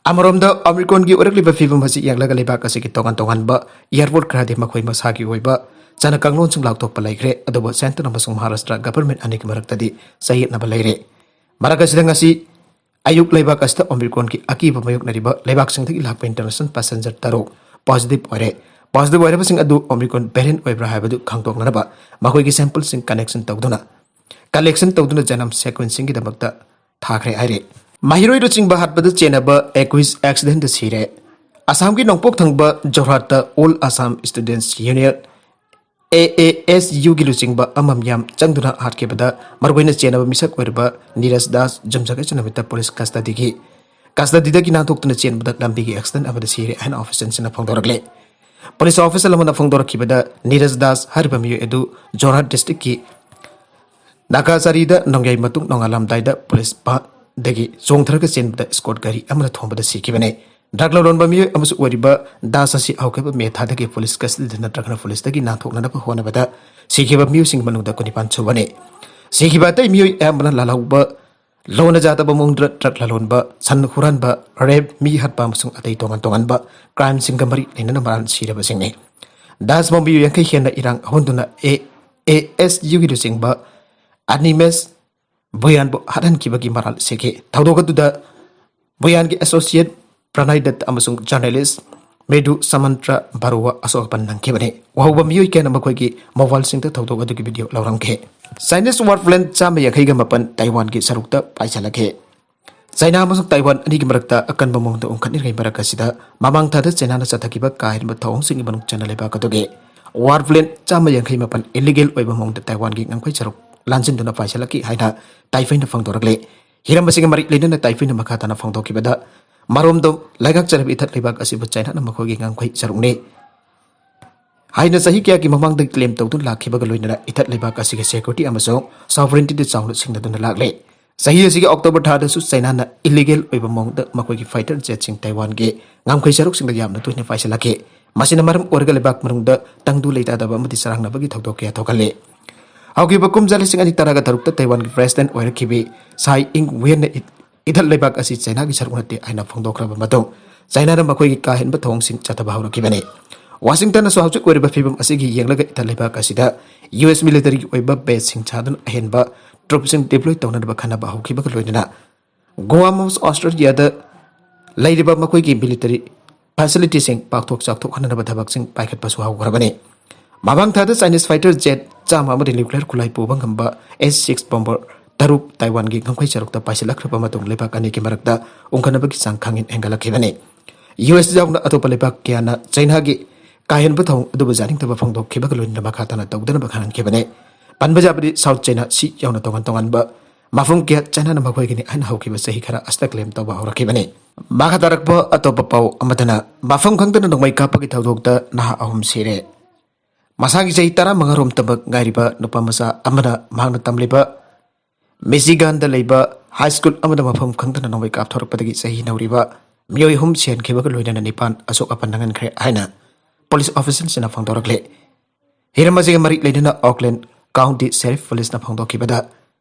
ꯑꯃꯔꯣꯝꯗ ꯑꯣꯃꯤꯀ꯭ꯔꯣꯟꯒꯤ ꯑꯣꯏꯔꯛꯂꯤꯕ ꯐꯤꯕꯝ ꯑꯁꯤ ꯌꯦꯡꯂꯒ ꯂꯩꯕꯥꯛ ꯑꯁꯤꯒꯤ ꯇꯣꯉꯥꯟ ꯇꯣꯉꯥꯟꯕ airport ꯈꯔꯗꯤ ꯃꯈꯣꯏ ꯃꯁꯥꯒꯤ ꯑꯣꯏꯕ ꯆꯠꯅ ꯀꯥꯡꯂꯣꯟꯁꯤꯡ ꯂꯥꯎꯊꯣꯛꯄ ꯂꯩꯈ꯭ꯔꯦ꯫ ꯑꯗꯨꯕꯨ centre ꯑꯃꯁꯨꯡ ꯃꯍꯥꯔꯥꯁꯇ꯭ꯔ government ꯑꯅꯤꯒꯤ ꯃꯔꯛꯇꯗꯤ ꯆꯌꯦꯠꯅꯕ ꯂꯩꯔꯦ꯫ ꯃꯔꯛ ꯑꯁꯤꯗ ꯉꯁꯤ ꯑꯌꯨꯛ ꯂꯩꯕꯥꯛ ꯑꯁꯤꯗ ꯑꯣꯃꯤꯀ꯭ꯔꯣꯟꯒꯤ ꯑꯀꯤꯕ ꯃꯥꯌꯣꯛꯅꯔꯤꯕ ꯂꯩꯕꯥꯛꯁꯤꯡꯗꯒꯤ ꯂꯥꯛꯄ international passenger ꯇꯔꯨꯛ positive ꯑꯣꯏꯔꯦ꯫ Positive ꯑꯣꯏꯔꯕꯁꯤꯡ ꯑꯗꯨ ꯑꯣꯃꯤꯀ꯭ꯔꯣꯟ variant ꯑꯣꯏꯕ꯭ꯔꯥ ꯍꯥꯏꯕꯗꯨ ꯈꯪꯗꯣꯛꯅꯅꯕ ꯃꯈꯣꯏꯒꯤ sampleꯁꯤꯡ collection ꯇꯧꯗꯨꯅ, collection ꯇꯧꯗꯨꯅ genome sequencingꯒꯤꯗꯃꯛꯇ ꯊꯥꯈ꯭ꯔꯦ ꯍꯥꯏꯔꯤ꯫ ꯃꯍꯩꯔꯣꯏ ꯂꯨꯆꯤꯡꯕ ꯍꯥꯠꯄꯗ ꯆꯦꯟꯅꯕ ꯑꯦꯀ꯭ꯌꯨꯖ accidentꯇ ꯁꯤꯔꯦ꯫ ꯑꯁꯥꯝꯒꯤ ꯅꯣꯡꯄꯣꯛ ꯊꯪꯕ ꯖꯣꯔꯍꯥꯠꯇ All Assam Students Union, A A S ꯌꯨꯒꯤ ꯂꯨꯆꯤꯡꯕ ꯑꯃ ꯃꯤꯌꯥꯝ ꯆꯪꯗꯨꯅ ꯍꯥꯠꯈꯤꯕꯗ ꯃꯔꯨꯑꯣꯏꯅ ꯆꯦꯟꯅꯕ ꯃꯤꯁꯛ ꯑꯣꯏꯔꯤꯕ ꯅꯤꯔꯖ ꯗꯥꯁ ꯌꯨꯝꯁꯀꯩꯁ ꯅꯨꯃꯤꯠꯇ ꯄꯨꯂꯤꯁ ꯀꯁꯇꯗꯤꯒꯤ, ꯀꯁꯇꯗꯤꯗꯒꯤ ꯅꯥꯟꯊꯣꯛꯇꯨꯅ ꯆꯦꯟꯕꯗ ꯂꯝꯕꯤꯒꯤ ꯑꯦꯛꯁꯤꯗꯦꯟ ꯑꯃꯗ ꯁꯤꯔꯦ ꯍꯥꯏꯅ ꯑꯣꯐꯤꯁꯤꯌꯦꯜꯁꯤꯡꯅ ꯐꯣꯡꯗꯣꯔꯛꯂꯦ꯫ ꯄꯨꯂꯤꯁ ꯑꯣꯐꯤꯁꯤꯌꯦꯜ ꯑꯃꯅ ꯐꯣꯡꯗꯣꯔꯛꯈꯤꯕꯗ ꯅꯤꯔꯖ ꯗꯥꯁ ꯍꯥꯏꯔꯤꯕ ꯃꯤꯑꯣꯏ ꯑꯗꯨ ꯖꯣꯔꯍꯥꯠ ꯗꯤꯁꯇ꯭ꯔꯤꯛꯀꯤ ꯅꯥꯒꯥꯆꯥꯔꯤꯗ ꯅꯣꯡꯌꯥꯏ ꯃꯇꯨꯡ ꯅꯣꯡꯉꯥꯜꯂꯝꯗꯥꯏꯗ ꯄꯨꯂꯤꯁ ꯄꯥꯗꯒꯤ ꯆꯣꯡꯊꯔꯒ ꯆꯦꯟꯕꯗ ꯏꯁꯀꯣꯔꯠ ꯒꯥꯔꯤ ꯑꯃꯅ ꯊꯣꯝꯕꯗ ꯁꯤꯈꯤꯕꯅꯤ꯫ ꯗ꯭ꯔꯒ ꯂꯂꯣꯟꯕ ꯃꯤꯑꯣꯏ ꯑꯃꯁꯨ ꯑꯣꯏꯔꯤꯕ ꯗꯥꯁ ꯑꯁꯤ ꯍꯧꯈꯤꯕ ꯃꯦ ꯊꯥꯗꯒꯤ ꯄꯨꯂꯤꯁ ꯀꯁꯇꯗꯤꯗ ꯅꯠꯇ꯭ꯔꯒꯅ ꯄꯨꯂꯤꯁꯇꯒꯤ ꯅꯥꯟꯊꯣꯛꯅꯅꯕ ꯍꯣꯠꯅꯕꯗ ꯁꯤꯈꯤꯕ ꯃꯤꯑꯣꯏꯁꯤꯡꯒꯤ ꯃꯅꯨꯡꯗ ꯀꯨꯟꯅꯤꯄꯥꯟ ꯁꯨꯕꯅꯤ꯫ ꯁꯤꯈꯤꯕ ꯑꯇꯩ ꯃꯤꯑꯣꯏ ꯑꯌꯥꯝꯕꯅ ꯂꯥꯜꯍꯧꯕ, ꯂꯣꯟꯅ ꯌꯥꯗꯕ ꯃꯑꯣꯡꯗ ꯗ꯭ꯔꯒ ꯂꯂꯣꯟꯕ, ꯁꯟ ꯍꯨꯔꯥꯟꯕ, ꯔꯦꯞ, ꯃꯤ ꯍꯥꯠꯄ ꯑꯃꯁꯨꯡ ꯑꯇꯩ ꯇꯣꯉꯥꯟ ꯇꯣꯉꯥꯟꯕ ꯀ꯭ꯔꯥꯏꯝꯁꯤꯡꯒ ꯃꯔꯤ ꯂꯩꯅꯅ ꯃꯔꯥꯜ ꯁꯤꯔꯕꯁꯤꯡꯅꯤ꯫ ꯗꯥꯁ ꯃꯤꯑꯣꯏ ꯌꯥꯡꯈꯩ ꯍꯦꯟꯅ ꯏꯔꯥꯡ ꯍꯧꯍꯟꯗꯨꯅ ꯑꯦ ꯑꯦ ꯑꯦꯁ ꯌꯨꯒꯤ ꯂꯨꯆꯤꯡꯕ ꯑꯅꯤꯃꯦꯁ ꯕꯨꯌꯥꯟꯕꯨ ꯍꯥꯠꯍꯟꯈꯤꯕꯒꯤ ꯃꯔꯥꯜ ꯁꯤꯈꯤ꯫ ꯊꯧꯗꯣꯛ ꯑꯗꯨꯗ ꯕꯨꯌꯥꯟꯒꯤ ꯑꯦꯁꯣꯁꯤꯌꯦꯠ ꯄ꯭ꯔꯅꯥꯏ ꯗꯠ ꯑꯃꯁꯨꯡ ꯖꯔꯅꯦꯂꯤꯁ ꯃꯦꯗꯨ ꯁꯃꯟꯇ꯭ꯔ ꯕꯔꯨꯋꯥ ꯑꯁꯣꯛ ꯑꯄꯟ ꯅꯪꯈꯤꯕꯅꯤ꯫ ꯋꯥꯍꯧꯕ ꯃꯤꯑꯣꯏ ꯀꯌꯥꯅ ꯃꯈꯣꯏꯒꯤ ꯃꯣꯕꯥꯏꯜꯁꯤꯡꯗ ꯊꯧꯗꯣꯛ ꯑꯗꯨꯒꯤ ꯚꯤꯗꯤꯑꯣ ꯂꯧꯔꯝꯈꯤ꯫ ꯆꯥꯏꯅꯤꯁ ꯋꯥꯔ ꯄ꯭ꯂꯦꯟ ꯆꯥꯝꯃ ꯌꯥꯡꯈꯩꯒ ꯃꯥꯄꯟ ꯇꯥꯏꯋꯥꯟꯒꯤ ꯁꯔꯨꯛꯇ ꯄꯥꯏꯁꯤꯜꯂꯛꯈꯤ꯫ ꯆꯥꯏꯅꯥ ꯑꯃꯁꯨꯡ ꯇꯥꯏꯋꯥꯟ ꯑꯅꯤꯒꯤ ꯃꯔꯛꯇ ꯑꯀꯟꯕ ꯃꯑꯣꯡꯗ ꯎꯪꯈꯠꯅꯔꯤꯉꯩ ꯃꯔꯛ ꯑꯁꯤꯗ, ꯃꯃꯥꯡ ꯊꯥꯗ ꯆꯥꯏꯅꯥꯅ ꯆꯠꯊꯈꯤꯕ ꯀꯥ ꯍꯦꯟꯕ ꯊꯧꯑꯣꯡꯁꯤꯡꯒꯤ ꯃꯅꯨꯡ ꯆꯟꯅ ꯂꯩꯕꯥꯛ ꯑꯗꯨꯒꯤ ꯋꯥꯔ ꯄ꯭ꯂꯦꯟ ꯆꯥꯝꯃ ꯌꯥꯡꯈꯩ ꯃꯥꯄꯟ ꯏꯂꯤꯒꯦꯜ ꯑꯣꯏꯕ ꯃꯑꯣꯡꯗ ꯇꯥꯏꯋꯥꯟꯒꯤ ꯉꯝꯈꯩ ꯁꯔꯨꯛ ꯂꯥꯟꯖꯤꯟꯗꯨꯅ ꯄꯥꯏꯁꯤꯜꯂꯛꯈꯤ ꯍꯥꯏꯅ ꯇꯥꯏꯐꯩꯅ ꯐꯣꯡꯗꯣꯔꯛꯂꯤ꯫ ꯍꯤꯔꯝ ꯑꯁꯤꯒ ꯃꯔꯤ ꯂꯩꯅꯅ ꯇꯥꯏꯐꯩꯅ ꯃꯈꯥ ꯇꯥꯅ ꯐꯣꯡꯗꯣꯛꯈꯤꯕꯗ, ꯃꯔꯣꯝꯗꯣꯝ ꯂꯩꯉꯥꯛꯆꯔꯕ ꯏꯊꯠ ꯂꯩꯕꯥꯛ ꯑꯁꯤꯕꯨ ꯆꯥꯏꯅꯥꯅ ꯃꯈꯣꯏꯒꯤ ꯉꯝꯈꯩ ꯁꯔꯨꯛꯅꯤ ꯍꯥꯏꯅ ꯆꯍꯤ ꯀꯌꯥꯒꯤ ꯃꯃꯥꯡꯗꯒꯤ ꯀ꯭ꯂꯦꯝ ꯇꯧꯗꯨꯅ ꯂꯥꯛꯈꯤꯕꯒ ꯂꯣꯏꯅꯅ ꯏꯊꯠ ꯂꯩꯕꯥꯛ ꯑꯁꯤꯒꯤ ꯁꯦꯀ꯭ꯌꯨꯔꯤꯇꯤ ꯑꯃꯁꯨꯡ ꯁꯣꯚꯔꯦꯟꯇꯤꯗ ꯆꯥꯎꯅ ꯁꯤꯡꯅꯗꯨꯅ ꯂꯥꯛꯂꯦ꯫ ꯆꯍꯤ ꯑꯁꯤꯒꯤ ꯑꯣꯛꯇꯣꯕꯔ ꯊꯥꯗꯁꯨ ꯆꯥꯏꯅꯥꯅ ꯏꯂꯤꯒꯦꯜ ꯑꯣꯏꯕ ꯃꯑꯣꯡꯗ ꯃꯈꯣꯏꯒꯤ ꯐꯥꯏꯇꯔ ꯖꯦꯠꯁꯤꯡ ꯇꯥꯏꯋꯥꯟꯒꯤ ꯉꯝꯈꯩ ꯁꯔꯨꯛꯁꯤꯡꯗ ꯌꯥꯝꯅ ꯇꯣꯏꯅ ꯄꯥꯏꯁꯤꯜꯂꯛꯈꯤ꯫ ꯃꯁꯤꯅ ꯃꯔꯝ ꯑꯣꯏꯔꯒ ꯂꯩꯕꯥꯛ ꯃꯅꯨꯡꯗ ꯇꯪꯗꯨ ꯂꯩꯇꯥꯗꯕ ꯑꯃꯗꯤ ꯆꯔꯥꯡꯅꯕꯒꯤ ꯊꯧꯗꯣꯛ ꯀꯌꯥ ꯊꯣꯛꯍꯜꯂꯤ꯫ ꯍꯧꯈꯤꯕ ꯀꯨꯝꯖꯥ ꯂꯤꯁꯤꯡ ꯑꯅꯤ ꯇꯔꯥꯒ ꯇꯔꯨꯛꯇ ꯇꯥꯏꯋꯥꯟꯒꯤ ꯄ꯭ꯔꯦꯁꯤꯗꯦꯟꯠ ꯑꯣꯏꯔꯛꯈꯤꯕꯤ ꯁꯥꯏ ꯏꯪ ꯋꯦꯟꯅ ꯏ-, ꯏꯊꯠ ꯂꯩꯕꯥꯛ ꯑꯁꯤ ꯆꯥꯏꯅꯥꯒꯤ ꯁꯔꯨꯛ ꯅꯠꯇꯦ ꯍꯥꯏꯅ ꯐꯣꯡꯗꯣꯛꯈ꯭ꯔꯕ ꯃꯇꯨꯡ, ꯆꯥꯏꯅꯥꯅ ꯃꯈꯣꯏꯒꯤ ꯀꯥ ꯍꯦꯟꯕ ꯊꯧꯑꯣꯡꯁꯤꯡ ꯆꯠꯊꯕ ꯍꯧꯔꯛꯈꯤꯕꯅꯤ꯫ ꯋꯥꯁꯤꯡꯇꯟꯅꯁꯨ ꯍꯧꯖꯤꯛ ꯑꯣꯏꯔꯤꯕ ꯐꯤꯕꯝ ꯑꯁꯤꯒꯤ ꯌꯦꯡꯂꯒ ꯏꯊꯠ ꯂꯩꯕꯥꯛ ꯑꯁꯤꯗ ꯌꯨ ꯑꯦꯁ ꯃꯤꯂꯤꯇꯔꯤꯒꯤ ꯑꯣꯏꯕ ꯕꯦꯖꯁꯤꯡ ꯁꯥꯗꯨꯅ ꯑꯍꯦꯟꯕ ꯇ꯭ꯔꯨꯞꯁꯤꯡ ꯗꯤꯄ꯭ꯂꯣꯏ ꯇꯧꯅꯅꯕ ꯈꯟꯅꯕ ꯍꯧꯈꯤꯕꯒ ꯂꯣꯏꯅꯅ, ꯒꯨꯋꯥꯝ ꯑꯃꯁꯨꯡ ꯑꯣꯁꯇ꯭ꯔꯦꯂꯤꯌꯥꯗ ꯂꯩꯔꯤꯕ ꯃꯈꯣꯏꯒꯤ ꯃꯤꯂꯤꯇꯔꯤ ꯐꯦꯁꯤꯂꯤꯇꯤꯁꯤꯡ ꯄꯥꯛꯊꯣꯛ ꯆꯥꯎꯊꯣꯛꯍꯟꯅꯕ ꯊꯕꯛꯁꯤꯡ ꯄꯥꯏꯈꯠꯄꯁꯨ ꯍꯧꯈ꯭ꯔꯕꯅꯤ꯫ ꯃꯃꯥꯡ ꯊꯥꯗ ꯆꯥꯏꯅꯤꯁ ꯐꯥꯏꯇꯔ ꯖꯦꯠ ꯆꯥꯝꯃ ꯑꯃꯗꯤ ꯅ꯭ꯌꯨꯀ꯭ꯂꯤꯌꯔ ꯈꯨꯠꯂꯥꯏ ꯄꯨꯕ ꯉꯝꯕ ꯑꯦꯁ ꯁꯤꯛꯁ ꯕꯣꯝꯕꯔ ꯇꯔꯨꯛ ꯇꯥꯏꯋꯥꯟꯒꯤ ꯉꯝꯈꯩ ꯁꯔꯨꯛꯇ ꯄꯥꯏꯁꯤꯜꯂꯛꯈ꯭ꯔꯕ ꯃꯇꯨꯡ ꯂꯩꯕꯥꯛ ꯑꯅꯤꯒꯤ ꯃꯔꯛꯇ ꯎꯪꯈꯠꯅꯕꯒꯤ ꯆꯥꯡ ꯈꯪꯍꯦꯟ ꯍꯦꯟꯒꯠꯂꯛꯈꯤꯕꯅꯤ꯫ ꯌꯨ ꯑꯦꯁ ꯌꯥꯎꯅ ꯑꯇꯣꯞꯄ ꯂꯩꯕꯥꯛ ꯀꯌꯥꯅ ꯆꯥꯏꯅꯥꯒꯤ ꯀꯥ ꯍꯦꯟꯕ ꯊꯧꯑꯣꯡ ꯑꯗꯨꯕꯨ ꯌꯥꯅꯤꯡꯗꯕ ꯐꯣꯡꯗꯣꯛꯈꯤꯕꯒ ꯂꯣꯏꯅꯅ ꯃꯈꯥ ꯇꯥꯅ ꯇꯧꯗꯅꯕ ꯈꯪꯍꯟꯈꯤꯕꯅꯤ꯫ ꯄꯟꯕ ꯌꯥꯕꯗꯤ South China Sea ꯌꯥꯎꯅ ꯇꯣꯉꯥꯟ ꯇꯣꯉꯥꯟꯕ ꯃꯐꯝ ꯀꯌꯥ Chinaꯅ ꯃꯈꯣꯏꯒꯤꯅꯤ ꯍꯥꯏꯅ ꯍꯧꯈꯤꯕ ꯆꯍꯤ ꯈꯔ ꯑꯁꯤꯗ claim ꯇꯧꯕ ꯍꯧꯔꯛꯈꯤꯕꯅꯤ꯫ ꯃꯈꯥ ꯇꯥꯔꯛꯄ ꯑꯇꯣꯞꯄ ꯄꯥꯎ ꯑꯃꯗꯅ ꯃꯐꯝ ꯈꯪꯗꯅ ꯅꯣꯡꯃꯩ ꯀꯥꯞꯄꯒꯤ ꯊꯧꯗꯣꯛꯇ ꯅꯍꯥ ꯑꯍꯨꯝ ꯁꯤꯔꯦ꯫ ꯃꯁꯥꯒꯤ ꯆꯍꯤ ꯇꯔꯥꯃꯉꯥ ꯔꯣꯝ ꯇꯝꯕ ꯉꯥꯏꯔꯤꯕ ꯅꯨꯄꯥ ꯃꯆꯥ ꯑꯃꯅ ꯃꯍꯥꯛꯅ ꯇꯝꯂꯤꯕ ꯃꯤꯆꯤꯒꯥꯟꯗ ꯂꯩꯕ ꯍꯥꯏ ꯁ꯭ꯀꯨꯜ ꯑꯃꯗ ꯃꯐꯝ ꯈꯪꯗꯅ ꯅꯣꯡꯃꯩ ꯀꯥꯞꯊꯣꯔꯛꯄꯗꯒꯤ ꯆꯍꯤ ꯅꯧꯔꯤꯕ ꯃꯤꯑꯣꯏ ꯑꯍꯨꯝ ꯁꯤꯍꯟꯈꯤꯕꯒ ꯂꯣꯏꯅꯅ ꯅꯤꯄꯥꯟ ꯑꯁꯣꯛ ꯑꯄꯟ ꯅꯪꯍꯟꯈ꯭ꯔꯦ ꯍꯥꯏꯅ ꯄꯨꯂꯤꯁ ꯑꯣꯐꯤꯁꯤꯌꯦꯜꯁꯤꯡꯅ ꯐꯣꯡꯗꯣꯔꯛꯂꯦ꯫ ꯍꯤꯔꯝ ꯑꯁꯤꯒ ꯃꯔꯤ ꯂꯩꯅꯅ ꯑꯣꯛꯂꯦꯟ ꯀꯥꯎꯟꯇꯤ ꯁꯦꯔꯤꯐ ꯄꯨꯂꯤꯁꯅ ꯐꯣꯡꯗꯣꯛꯈꯤꯕꯗ